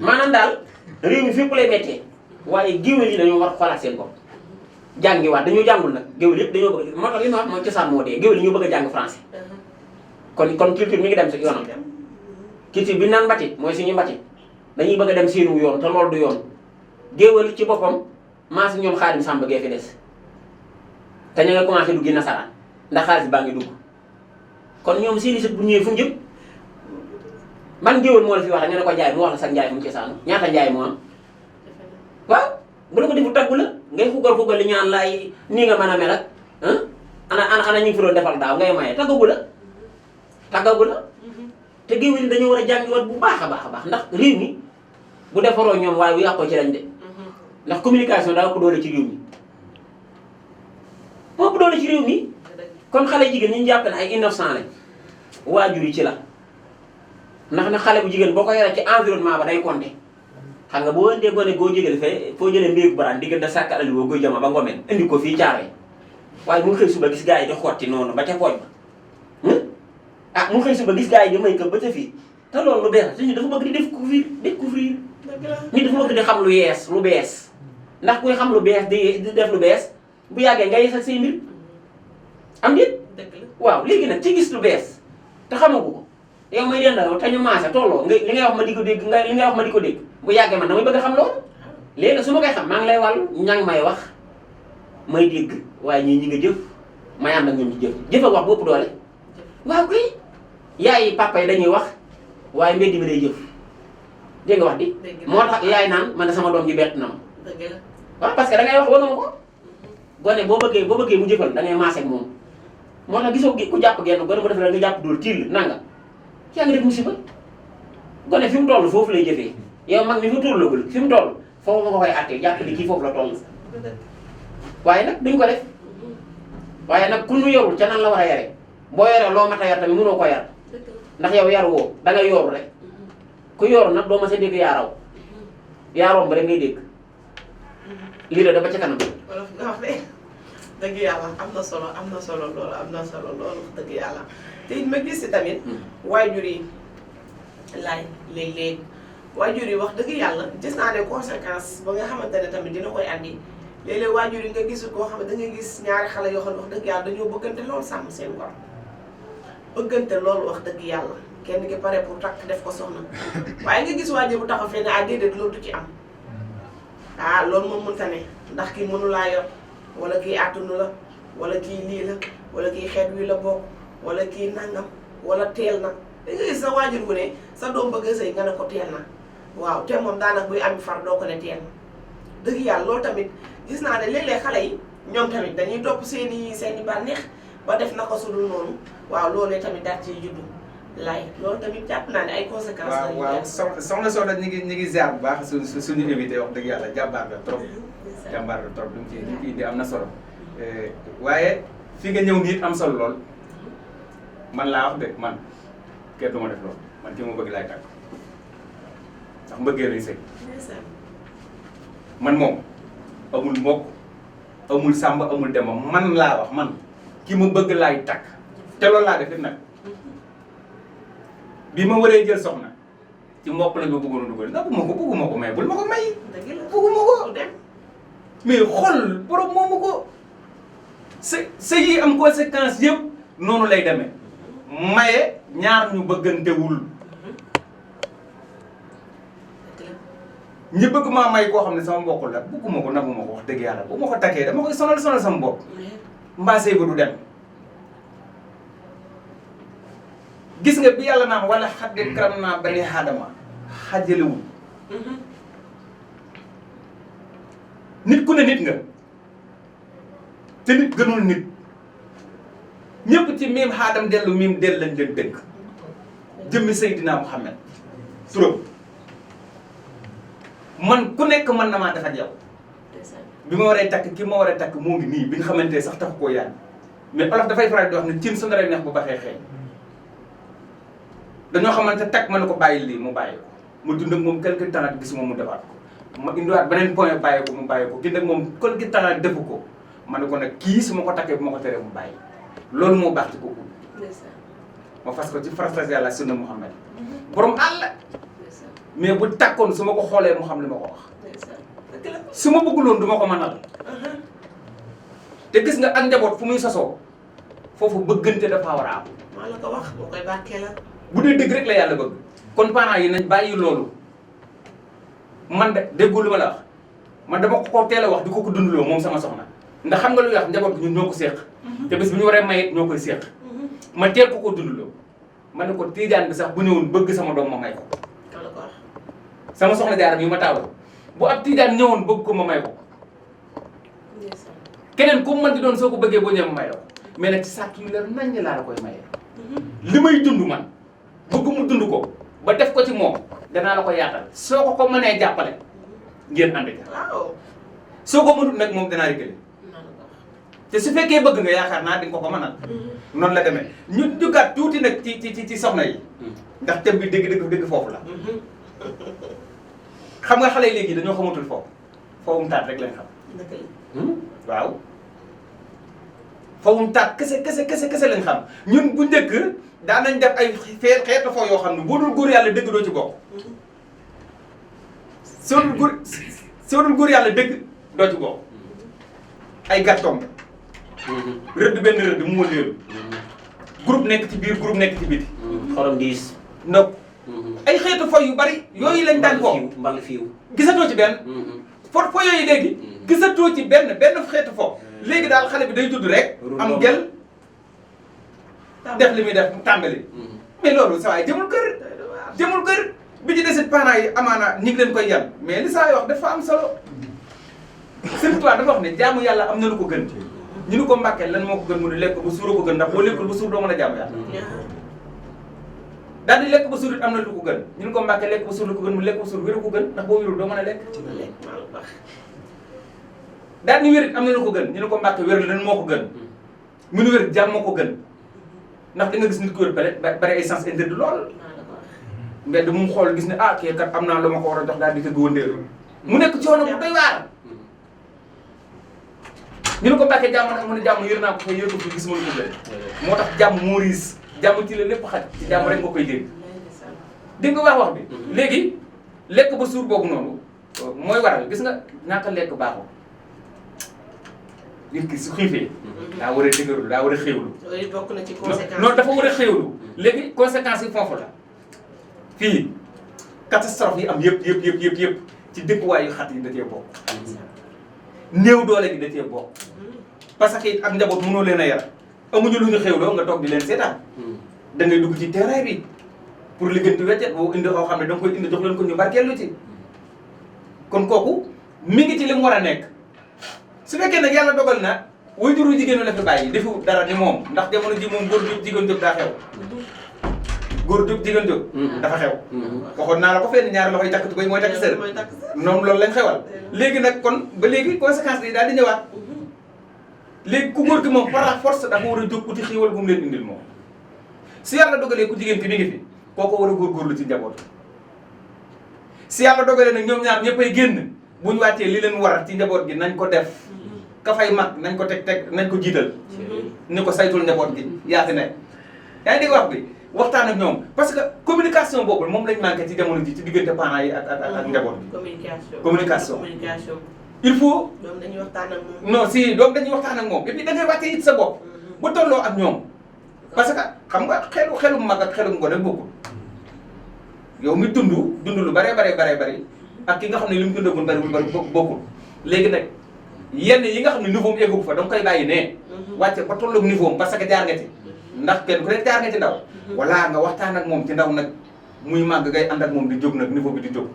C: maanaam daal réew mi fépp lay méttee waaye géwél yi dañoo war xoolaat seen bopp jàngiwaat dañoo jàngul nag géwél yëpp dañoo bëgg moo tax li ma wax mooy cosaan moo dee géwél yi ñoo bëgg a jàng français kon culture mi ngi dem si yoonam culture bi naan mbatit mooy suñu mbatit dañuy bëgg a dem seenu yoon te loolu du yoon géwél ci boppam maa si ñoom Xaadim Samba gee fi des te ña nga commencé duggi nasaraan ndax xaalis baa ngi dugg kon ñoom seeni sët bu ñëwee fu ñu jëm man géwél moo la fi wax nga ne ko jaay mu wax la sax njaay fu mu cosaanu ñaata njaay moo am waaw bu la ko deful taggu la ngay fugal li ñaan laay nii nga mën a mel ak ana ñu ngi fi doon defal daaw ngay maye taggagu la te géwél yi dañoo war a jàngiwaat bu baax a baax ndax réew mi bu defaroo ñoom waaye bu yàqoo ci lañ de ndax communication daa ko doole ci réew mi moo ko doole ci réew mi kon xale jigéen ñi ñu jàpp ne ay innocent lañ waajur yi ci la ndax na xale bu jigéen boo ko yoree ci environnement ba day compter xam nga boo indee gone goo jégale fee foo jëlee mbéyug baraan diggante sàkk alali boo goy jama ba ngomeen indi ko fii caaree waaye mu xëy suba gis gars yi di xotti noonu ba ca pooj ba mu xëy suba gis gars yi di may këpp ba ca fii te loolu lu bees suñu dafa bëgg di découvrir nit dafa bëgg di xam lu bees ndax kuy xam lu bees di def lu bees bu yàggee nga yeesal say mbir am déet waaw léegi nag ci gis lu bees te xamagu ko yow may dendal te ñu maase tolloo nga li ngay wax ma di ko dégg li ngay wax ma di ko dégg bu yàggee man damay bëgg a xam loolu léegi su ma koy xam maa ngi lay wàll ña may wax may dégg waaye ñii ñi nga jëf may ànd ak ñoom ci jëf ak wax bu ëpp doole waaw kay yaay papa yi dañuy wax waaye mbedd mi day jëf dégg nga wax di moo tax yaay naan man sama doom ji bett na ma waaw parce que da ngay wax wana ma ko gone boo bëggee mu jëfal da ngay maase ak moom moo tax gisoo ku jàpp genn gone mu def la nga jàpp dóor tiil nanga yaa ngi def musiba gone fi mu toll foofu lay jëfee yow mag mi fi tollagul fi mu toll foofu nga koy àttee jàpp ni kii foofu la toll waaye nag duñ ko def waaye nag ku nu yorul ca nan la war a yare boo yoree loo mat a yar tamit mënoo ko yar ndax yow yar woo da ngay yoru rek ku yoru nag doo ma sa dégg yaaraw yaaroom ba rek ngay dégg lii la dafa ca kanam
A: wolof nga wax de dëgg yàlla am na solo loolu dëgg yàlla te it ma gis si tamit waajur yi laay léeg-léeg waajur yi wax dëgg yàlla gis naa ne conséquence ba nga xamante ne tamit dina koy andi léeg-léeg waajur yi nga gisul koo xam ne da nga gis ñaari xale yoo xam ne wax dëgg yàlla dañoo bëggante loolu sàmm seen ngor bëggante loolu wax dëgg yàlla kenn ki pare pour takk def ko soxna waaye nga gis waajur bu taxaw fee ne déedéet loolu du ci am loolu moom mënta ne ndax kii mënu laa yor wala kii àttunu la wala kii lii la wala kii xeet wi la bokk wala kii nangam wala teel na da nga gis sa waajur bu ne sa doom bëgg a sëy nga ne ko teel na waaw te moom daanaka buy ami far doo ko ne teel na dëgg yàlla loolu tamit gis naa ne léeg-léeg xale yi ñoom tamit dañuy topp seeni bànneex ba def na ko su dul noonu waaw loolee tamit daal ciy juddu laay loolu tamit jàpp naa ne ay conséquences.
B: waaw soxna Soda ñu ngi ziar bu baax suñu invité wax dëgg yàlla jàmbaar la trop. jàmbaar la trop li mu ci indi am na solo. waaye fi nga ñëw nii am solo lool man laa wax de man kenn du ma def loolu man ki ma bëgg laay tàgg ndax mbëggee lañ sëy man moom amul mbokk amul sàmb amul demba man laa wax man ki ma bëgg laay tàgg te loolu laa def nag. bi ma waree jël soxna ci mbokk la nga bëggoon a dugal ndax bëgguma ko mais bul ma ko may. bëgguma ko mais xol borom moomu ko sa yi am conséquence yëpp noonu lay demee maye ñaar ñu bëggantewul ñi bëgg maa may koo xam ne sama mbokk la bëgguma ko naguma ko wax dëgg yàlla bu ma ko takkee dama koy sonal sama bopp mbaasee ba du dem. gis nga bi yàlla naan wala xaddi karam naa bani aadama xajalewul nit ku ne nit nga te nit gënul nit ñëpp ci miim xaadam dellu miim del lañ leen dënk jëmmi Seydina Muhammad turam man ku nekk mën na maa defal yow bi ma waree takk ki ma war a takk moo ngi nii bi nga xamante sax taxu koo yàgg mais olof dafay faral di wax ne cin su naree neex bu baxee xeeñ dañoo xamante takk mën na ko bàyyi lii mu bàyyi ko mu dund ak moom quelque temps gisuma mu defaat ko ma indiwaat beneen point bàyyi ko mu bàyyi ko kii nag moom kon gi tax defu ko ma ne ko nag kii su ma ko takkee bu ma ko teree mu bàyyi loolu moo baax ci kooku ma fas ko ci farata yàlla sunna Muhammad borom àll mais bu takkoon su ma ko xoolee mu xam li ma ko wax su ma bëgguloon du ma ko mënal te gis nga ak njaboot fu muy sosoo foofu bëggante dafa war a am.
A: maa la ko wax moo koy bàkkee la.
B: bu dee dëgg rek la yàlla bëgg kon parents yi nañ bàyyi loolu man de déggoo lu ma la wax man dama ko teel a wax di ko dundaloo moom sama soxna ndax xam nga lu wax njaboot bi ñun ñoo ko séq te bés bu ñu waree mayit ñoo koy séq ma teel ko dundaloo ma ne ko tiijaan bi sax bu ñëwoon bëgg sama doom ma may ko. sama soxna jaaram yi ma taawal bu ab tiijaan ñëwoon bëgg ko ma may ko keneen ku mën di doon soo ko bëggee boo ñëwee ma may la ko mais nag ci sàrt yu leer naññ laa la koy mayee li may dund man bëgg mu dund ko ba def ko ci moom danaa la ko yaatal soo ko mënee jàppale ngeen ànd ca soo ko mënut nag moom danaa réglé te su fekkee bëgg nga yaakaar naa di nga ko mënal noonu la demee ñu duggaat tuuti nag ci soxna yi ndax thème bi dëgg foofu la xam nga xale yi léegi dañoo xamatul foofum taat rek lañ xam waaw foofum taat kese lañ xam ñun bu njëkk daan nañ def ay xeetu foo yoo xam ne boo dul góor yàlla dëgg doo ci bokk soo dul góor yàlla dëgg doo ci bokk ay gàttom rëdd benn rëdd mu wëndeelu groupe nekk ci biir groupe nekk ci biti
C: xorom diis
B: nopp ay xeetu fo yu bari yooyu lañ daan fo
C: mbal fiiw
B: gisatoo ci benn fo yooyu léegi gisatoo ci benn xeetu fo léegi daal xale bi day tudd rek am gel def li muy def tàmbali mais loolu saa waay jëmul kër bi ci desit parents yi amaana ñi ngi leen koy yal mais li saa wax dafa am solo Sëriñ Tuubaa dafa wax ne jaamu yàlla am na lu ko gën ñu ni ko Mbàkke lan moo ko gën mu ne lekk ba suur ko gën ndax boo lekkul ba suur doo mën a jaamu yàlla daal di lekk ba suur it am na lu ko gën ñu ni ko Mbàkke lekk ba suur la ko gën mu lekk ba suur wéru ko gën ndax boo wérul doo mën a lekk daal ni wérit am na lu ko gën ñu ne ko Mbàkke wér lan moo ko gën mu ni wér jàmm moo ko gën ndax da nga gis nit ko wér peut-être bari ay sens interdit lool mbedd mu xool gis ne ah kii kat am naa lu ma ko war a jox daal di tëgg wëndeelu mu nekk coono bu doy waar ñu ne ko Mbàkke jàmm nag mu ne jàmm yër naa ko fa yër ko fi gis ma lu ko gën moo tax jàmm moo riis jàmm ci la lépp xaj ci jàmm rek nga koy dégg dégg nga wax bi léegi lekk ba suur boobu noonu mooy waral gis nga ñàkk lekk baaxul nit ki su xiifee daa war a dëgërlu daa war a xéewlu
A: loolu bokk na ci conséquence
B: non dafa war a xéewlu léegi conséquences yi foofu la fii catastrophe yi am yëpp ci dëkkuwaay yu xat yi da cee bokk néew doole gi da cee bokk parce que ak njaboot mënoo leen a yar amuñu lu ñu xéewloo nga toog di leen seetaan da ngay dugg ci terrain bi pour liggéeyantu weccet boo indi xoo xam ne da nga koy indi jox leen ko ñu barkeelu ci kon kooku mi ngi ci li mu war a nekk su fekkee nag yàlla dogal na waajuru jigéenu la fi bàyyi defu dara ni moom ndax jamono ji moom góor jóg jigéen jóg daa xew góor jóg jigéen jóg dafa xew waxoon naa la ko fenn ñaari loxoy takk tubéy mooy takk sër noonu loolu lañ xewal léegi nag kon ba léegi conséquence yi daal di ñëwaat léegi ku góor ki moom par la force dafa war a jóg uti xiiwal bu mu leen indil moom si yàlla dogalee ku jigéen ki mi ngi fi kooko war a góorgóorlu ci njaboot si yàlla dogalee nag ñoom ñaar ñëppay génn bu ñu wàccee li leen war ci njaboot gi nañ ko def ka fay mag nañ ko teg nañ ko jiital ni ko saytul njaboot gi yaati ne yaa ngi dégg wax bi waxtaan ak ñoom parce que communication boobu moom lañ manqué ci jamono ji ci diggante parents yi ak njaboot bi communication il faut
A: doom dañuy waxtaan ak moom
B: non si doom dañuy waxtaan ak moom et puis da ngay wàcce it sa bopp bu tolloo ak ñoom parce que xam nga xelu mag ak xelu ngone bokkul yow mi dund lu bare ak ki nga xam ne li mu dundagul bari bokkul léegi nag yenn yi nga xam ne niveau am eggu fa da nga koy bàyyi ne wàcce ba tolloog niveau am parce que jaar nga ci ndax kenn ku ne jaar nga ci ndaw wala nga waxtaan ak moom ci ndaw nag muy màgg ngay ànd ak moom di jóg nag niveau bi di jóg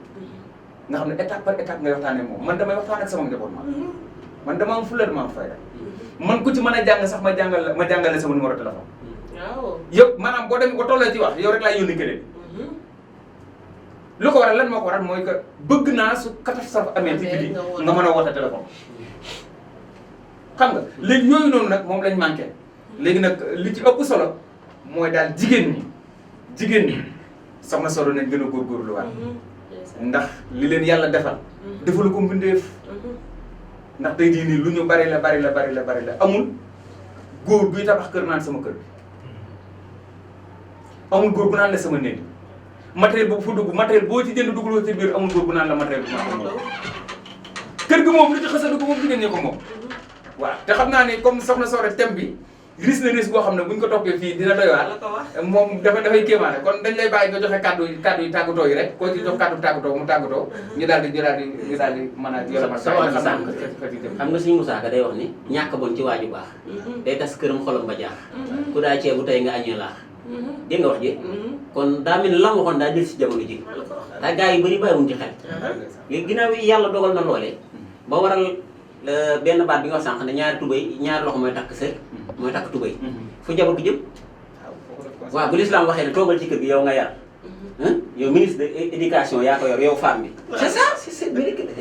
B: nga xam ne étape par étape ngay waxtaanee moom man damay waxtaan ak sama njaboot man dama am fulla dama am fayda man ku ci mën a jàng sax ma jàngale sama numéro téléphone
A: waaw
B: yëpp maanaam boo demee ba tollee ci wax yow rek laay yónni keneen lu ko waral lan moo ko waral mooy que bëgg naa su catastrophe amee ci biti nga mën a woote téléphone xam nga léegi yooyu noonu nag moom lañ manqué léegi nag li ci ëpp solo mooy daal jigéen ñi soxna solo nañ gën a góorgóorluwaat ndax li leen yàlla defal defalu ko mbindeef ndax tey jii nii lu ñu bari la amul góor guy tabax kër naan sama kër amul góor gu naan la sama néeg matériel boobu fu dugg matériel boo ci jënd dugaloo ci biir amul góor gu naan la matériel bi ma moom kër gi moom lu ci xës a dugg moom jigéen ñi ko moom waaw te xam naa ne comme soxna Soore thème bi risque na risque boo xam ne buñ ko toppee fii dina doy waar moom dafay kéemaane kon dañ lay bàyyi nga joxe kàddu yi tàggatoo yi rek koo ci jox kàddu tàggatoo mu tàggatoo ñu daal di mën a yolamal
C: sa waa ji sànq xam nga suñu Moussa Ka day wax ni ñàkk bon ci waaju baax day tas këram xolam ba jaax ku daa ceebu tey nga añee laax dégg nga wax ji kon daa mel ni la waxoon daa jël si jamono ji daa gars yi bëri bàyyiwuñ ci xel ginnaaw yi yàlla dogal na loolee ba waral benn baat bi nga wax sànq ne ñaari loxo mooy takk sër mooy takk tubay fu njaboot gi jëm waaw bu l'islam waxee ne toogal ci kër gi yow nga yar yow ministre de éducation yaa ko yor yow femme bi c'est ça c'est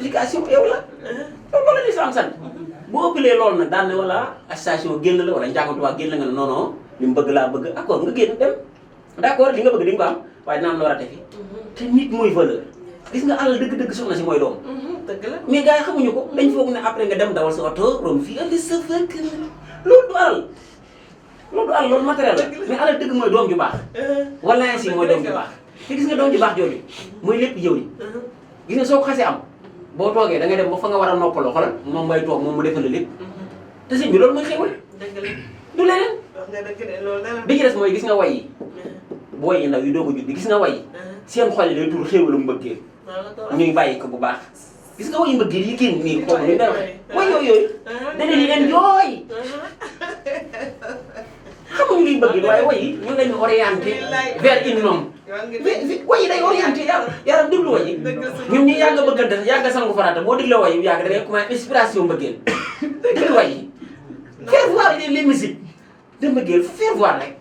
C: éducation yow la loolu la l'islam sant boo ëppalee loolu nag daan ne wala association génn la wala njàngantuwaa génn la nga ne non non li mu bëgg laa bëgg accord nga génn dem d'accord li nga bëgg di nga ko am waaye dina am loo rate fi te nit mooy valeur gis nga alal dëgg-dëgg soxna si mooy doom
A: dëgg la
C: mais gars yi xamuñu ko dañ foog ne après nga dem dawal sa oto rom fii andi sa fekk loolu du alal loolu matériel la mais alal dëgg mooy doom ju baax wala si mooy doom ju baax te gis nga doom ju baax jooju mooy lépp jëw li gis nga soo ko xasee am boo toogee da ngay dem ba fa nga war a noppaloo xoolal moom ngay toog moom mu defal la lépp te sëñ bi loolu mooy xéwal du leneen bi ci des mooy gis nga way yi booy yi ndaw yi doo ko juddi gis nga way yi seen xol yi day tur xéwalu mbëggeel ñuy bàyyi ko bu baax gis nga wayu mbëggeel yi génn nii xaw ma nu dara way yooyu da leen leen jooy xamuñu luy mbëggeel waaye way yi ñu leen orienté vers une homme way yi day orienté yaram déglu way yi ñun ñu yàgg bëggante yàgg sangu farata boo dégloo way yi yàgg da ngay commencé inspiration mbëggeel déglu way yi faire voir les musiques de mbëggeel faire voir rek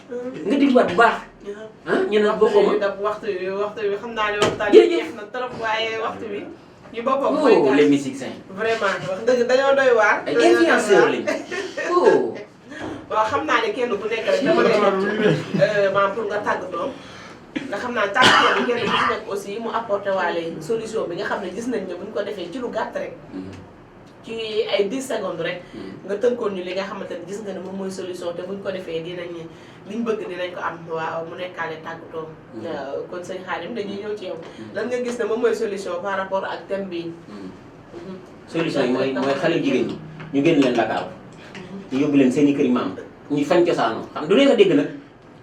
C: nga dégluwaat bu baax ñu ne boo xaw ma
A: waxtu bi xam naa ne waxtaan bi jeex na trop waaye waxtu bi ñu boppam mooy
C: les musiciens
A: vraiment wax dëgg dañoo doy waar
C: ay influenceurs lañ
A: waaw xam naa ne kenn ku nekk rek dama lay wax maanaam pour nga tàggatoo nga xam naa tàggatoo bi kenn ku ci nekk aussi mu apporté waale solution bi nga xam ne gis nañ ne bu ñu ko defee ci lu gàtt rek ci ay 10 secondes rek nga tënkoon ñu li nga xamante ne gis nga ne moom mooy solution te buñ ko defee dinañ liñ bëgg dinañ ko am waaw mu nekkaale tàggatoo kon sëñ Khadim dañuy ñëw ci yow lan nga gis ne moom mooy solution par rapport ak thème bi
C: solution yi mooy xale jigéen ñi ñu génn leen Dakar ñu yóbbu leen seen i kër maam ñu fañ cosaanoo xam du leen a dégg nag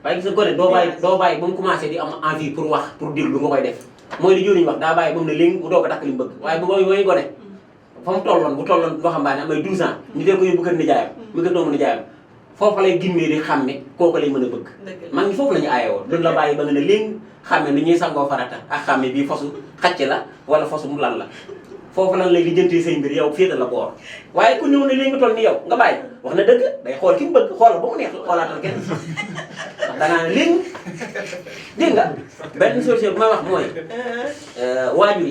C: waaye gis nga gone doo bàyyi ba mu commencé di am envie pour wax pour déglu nga koy def mooy li joriñ wax daa bàyyi ba mu ne léegi mu doog a dakk li mu bëgg waaye bu mooy gone fa mu tolloon bu tolloon waxambaane am ay 12 ans ñu dee ko yóbbu kër nijaayam mu kër doomu nijaayam foofu lay gimmee di xàmme kooku lay mën a bëgg mag ñi foofu la ñu aayewoo duñ la bàyyi ba nga ne léegi xàmme ni ñuy sangoo farata ak xàmme bii fosu xacc la wala fosu mu lan la foofu lan lay lijjantee say mbir yow féete la boor waaye ku ñëw ne léegi nga toll ni yow nga bàyyi wax na dëgg day xool ki mu bëgg xoolal ba mu neex xoolaatal kenn ndax dangaa ne léegi dégg nga benn solution bi may wax mooy waajur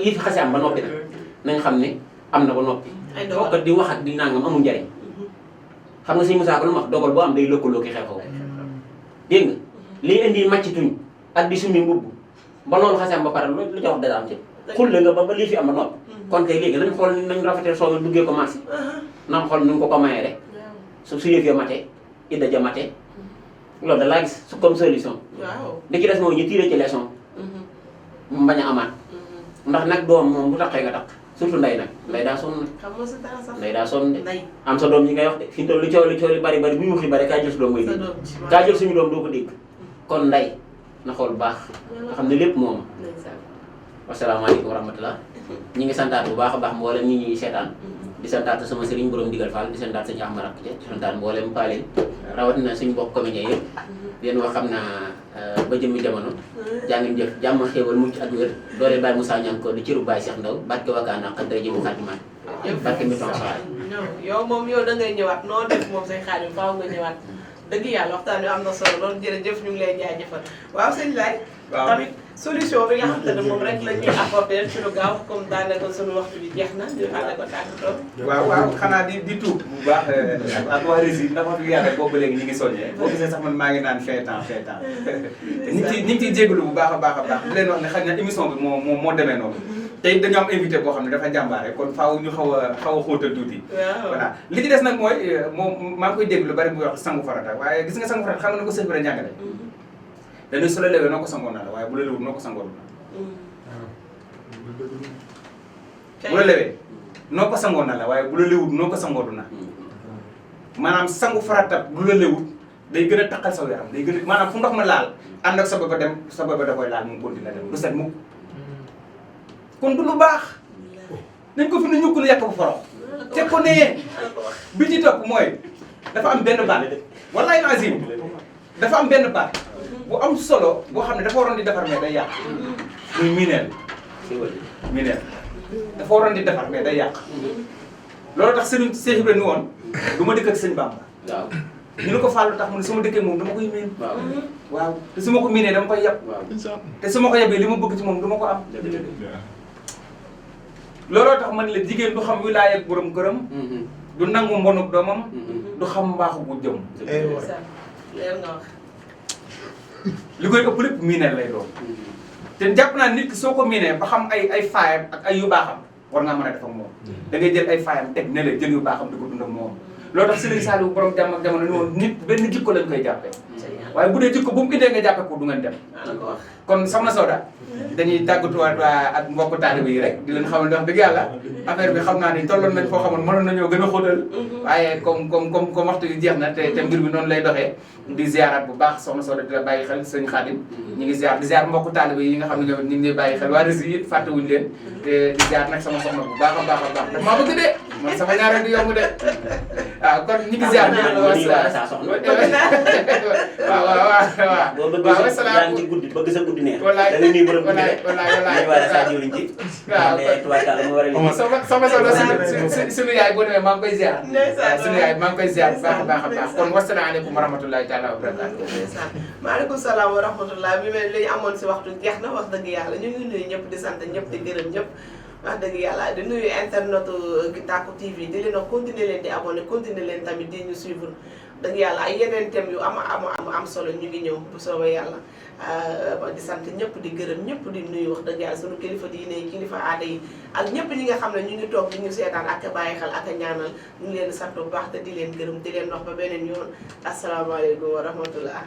C: yi fi xase am ba noppi nag nañ xam ne am na ba noppi fokkat di wax ak di nangam amul njariñ xam nga sëñ Moussa Ka lu ma wax dogal boo am day lëkkaloo ki xew-xew dégg nga liy indi màcc tuñ ak di summi mbubb ba loolu xase am ba pare lu ca wax dara am ci xulle nga ba lii fi am ba noppi kon kay léegi nañ xool nañ rafetal soo nga duggee ko marché nañ xool nu ko mayee rek su yëf ya matee idda ja matee loolu da laa gis su comme solution li ci des mooy ñu tiré ci leçon mu bañ a amaat ndax nag doom moom bu taxee nga tax surtout nday nag nday daa sonn nday daa sonn de am sa doom yi ngay wax de fi mu toll lu coow li bari bu yuuxi bari kaa jël su doom ngay dégg kaa jël suñu doom doo ko dégg kon nday na xool baax nga xam ne lépp moom wasalaamaaleykum wa rahmatulah ñi ngi santaat bu baax a baax mboolem ñi ñuy seetaan di santaat sama sëriñ borom digal Fall di santaat sëñ Ahmad Rakk di santaat mboolem paaleen rawatina suñu bokk comédien yëpp yéen wax xam naa ba jëmmi jamono jaa ngeen jëf jàmm xéewal mucc ak wér doole Baye Moussa ñaan ko di cëru Baye Cheikh Ndaw barke wakaana ak dara jëmu xaatimaat barke mi ton soir
A: yow moom yow da ngay ñëwaat noo def moom say Khadim faaw nga ñëwaat dëgg yàlla waxtaan wi am na solo loolu jërëjëf ñu ngi lay jaajëfal waaw sëñ Laye.
B: waaw
A: tamit solution bi nga xam te ne moom rek la ñuy apporter ci lu gaaw comme daanaka sunu waxtu bi jeex na ñu ànd ko tàggatoo.
B: waaw xanaa di tuub bu baax ak waa Rési ndax wax dëgg yàlla boobu ba léegi ñu ngi soññee boo gisee sax man maa ngi naan fin temps ñu ngi ciy jégalu bu baax a baax di leen wax ne xëy na émission bi moo demee noonu te it dañoo am invité boo xam ne dafa jàmbaare kon faaw ñu xaw a xóotal tuuti. voilà li ci des nag mooy moom maa ngi koy dégg lu bari muy wax sangu farata waaye gis nga sangu farata xam nga ne ko sëñ bi la njàngale dañuy su la lewee noo ko sangoon na la waaye bu la lewul noo ko sangoon na bu la lewee noo ko sangoon na la waaye bu la lewul noo ko sangoon na maanaam sangu farata bu la lewul day gën a taqal saw yaram day gën a maanaam fu ndox ma laal ànd ak sa bëba dem sa bëba da koy laal mu continué dem du set mukk kon du lu baax nañ ko fi ne ñukk lu yàq bu forox te ko nee bi ci topp mooy dafa am benn baat wallaay azim dafa am benn baat bu am solo boo xam ne dafa waroon di defar mais day yàq muy mineel dafa waroon di defar mais day yàq loolu tax sëriñ Cheikh Ibrahima ni woon du ma dëkk ak sëñ Bamba
C: waaw
B: ñu ne ko fàllu tax mu ne su ma dëkkee moom dama koy miin waaw te su ma ko miinee dama koy yab te su ma ko yabee li ma bëgg ci moom du ma ko am looloo tax man la jigéen du xam wilaaya ak borom këram du nangu mbonuk doomam du xam mbaaxu bu jëm
A: leer nga wax.
B: li koy ëpp lépp miineel lay doon te jàpp naa nit ki soo ko miinee ba xam ay faayam ak ay yu baaxam war ngaa mën a def ak moom da ngay jël ay faayam teg ne la jël yu baaxam di ko dund ak moom loolu tax Serigne Saliou borom jàmm ak jamono ni woon nit benn jikko lañ koy jàppee waaye bu dee jikko bu mu indee nga jàppee ko du ngeen dem kon soxna Soda dañuy tàggatuwaat waa ak mbokku taalibe yi rek di leen xamal wax dëgg yàlla affaire bi xam naa ni tolloon nañ foo xamoon mënoon nañoo gën a xóotal waaye comme waxtu yu jeex na te mbir bi noonu lay doxee di ziarat bu baax soxna Soda di la bàyyi xel sëñ Khadim ñu ngi ziar di ziar mbokku taalibe yi nga xam ne ñoom ñu ngi bàyyi xel waa Rési it fàttewuñu leen te di ziar nag sama soxna bu baax a baax a baax daf maa bëgg de man sama ñaareel di yomb de waaw kon ñu ngi ziar
C: waaw yaa ngi ci guddi bëgg sa guddi neex da nga nuyu borom guddi rek
B: wallaay
C: wala sa jëwriñ ci
B: waaw sama Soda suñu yaay boo demee maa ngi koy ziar suñu yaay maa ngi koy ziar bu baax a baax a baax kon wasalaamaaleykum wa rahmatulahi taala wa barakatu
A: maaleykum salaam wa rahmatullah bi mel li ñu amoon si waxtu jeex na wax dëgg yàlla ñu ngi nuyu ñëpp di sant ñëpp di gërëm ñëpp wax dëgg yàlla di nuyu internetu Tacko TV di leen wax continuer leen di abonné continuer leen tamit di ñu suivre dëgg yàlla ay yeneen thèmes yu am solo ñu ngi ñëw bu soobee yàlla di sant ñëpp di gërëm ñëpp di nuyu wax dëgg yàlla sunu kilifa diine yi kilifa aada yi ak ñëpp ñi nga xam ne ñu ngi toog di ñu seetaan ak a bàyyi xel ak a ñaanal ñu ngi leen di sant bu baax te di leen gërëm di leen wax ba beneen yoon asalaamaaleykum wa rahmatullah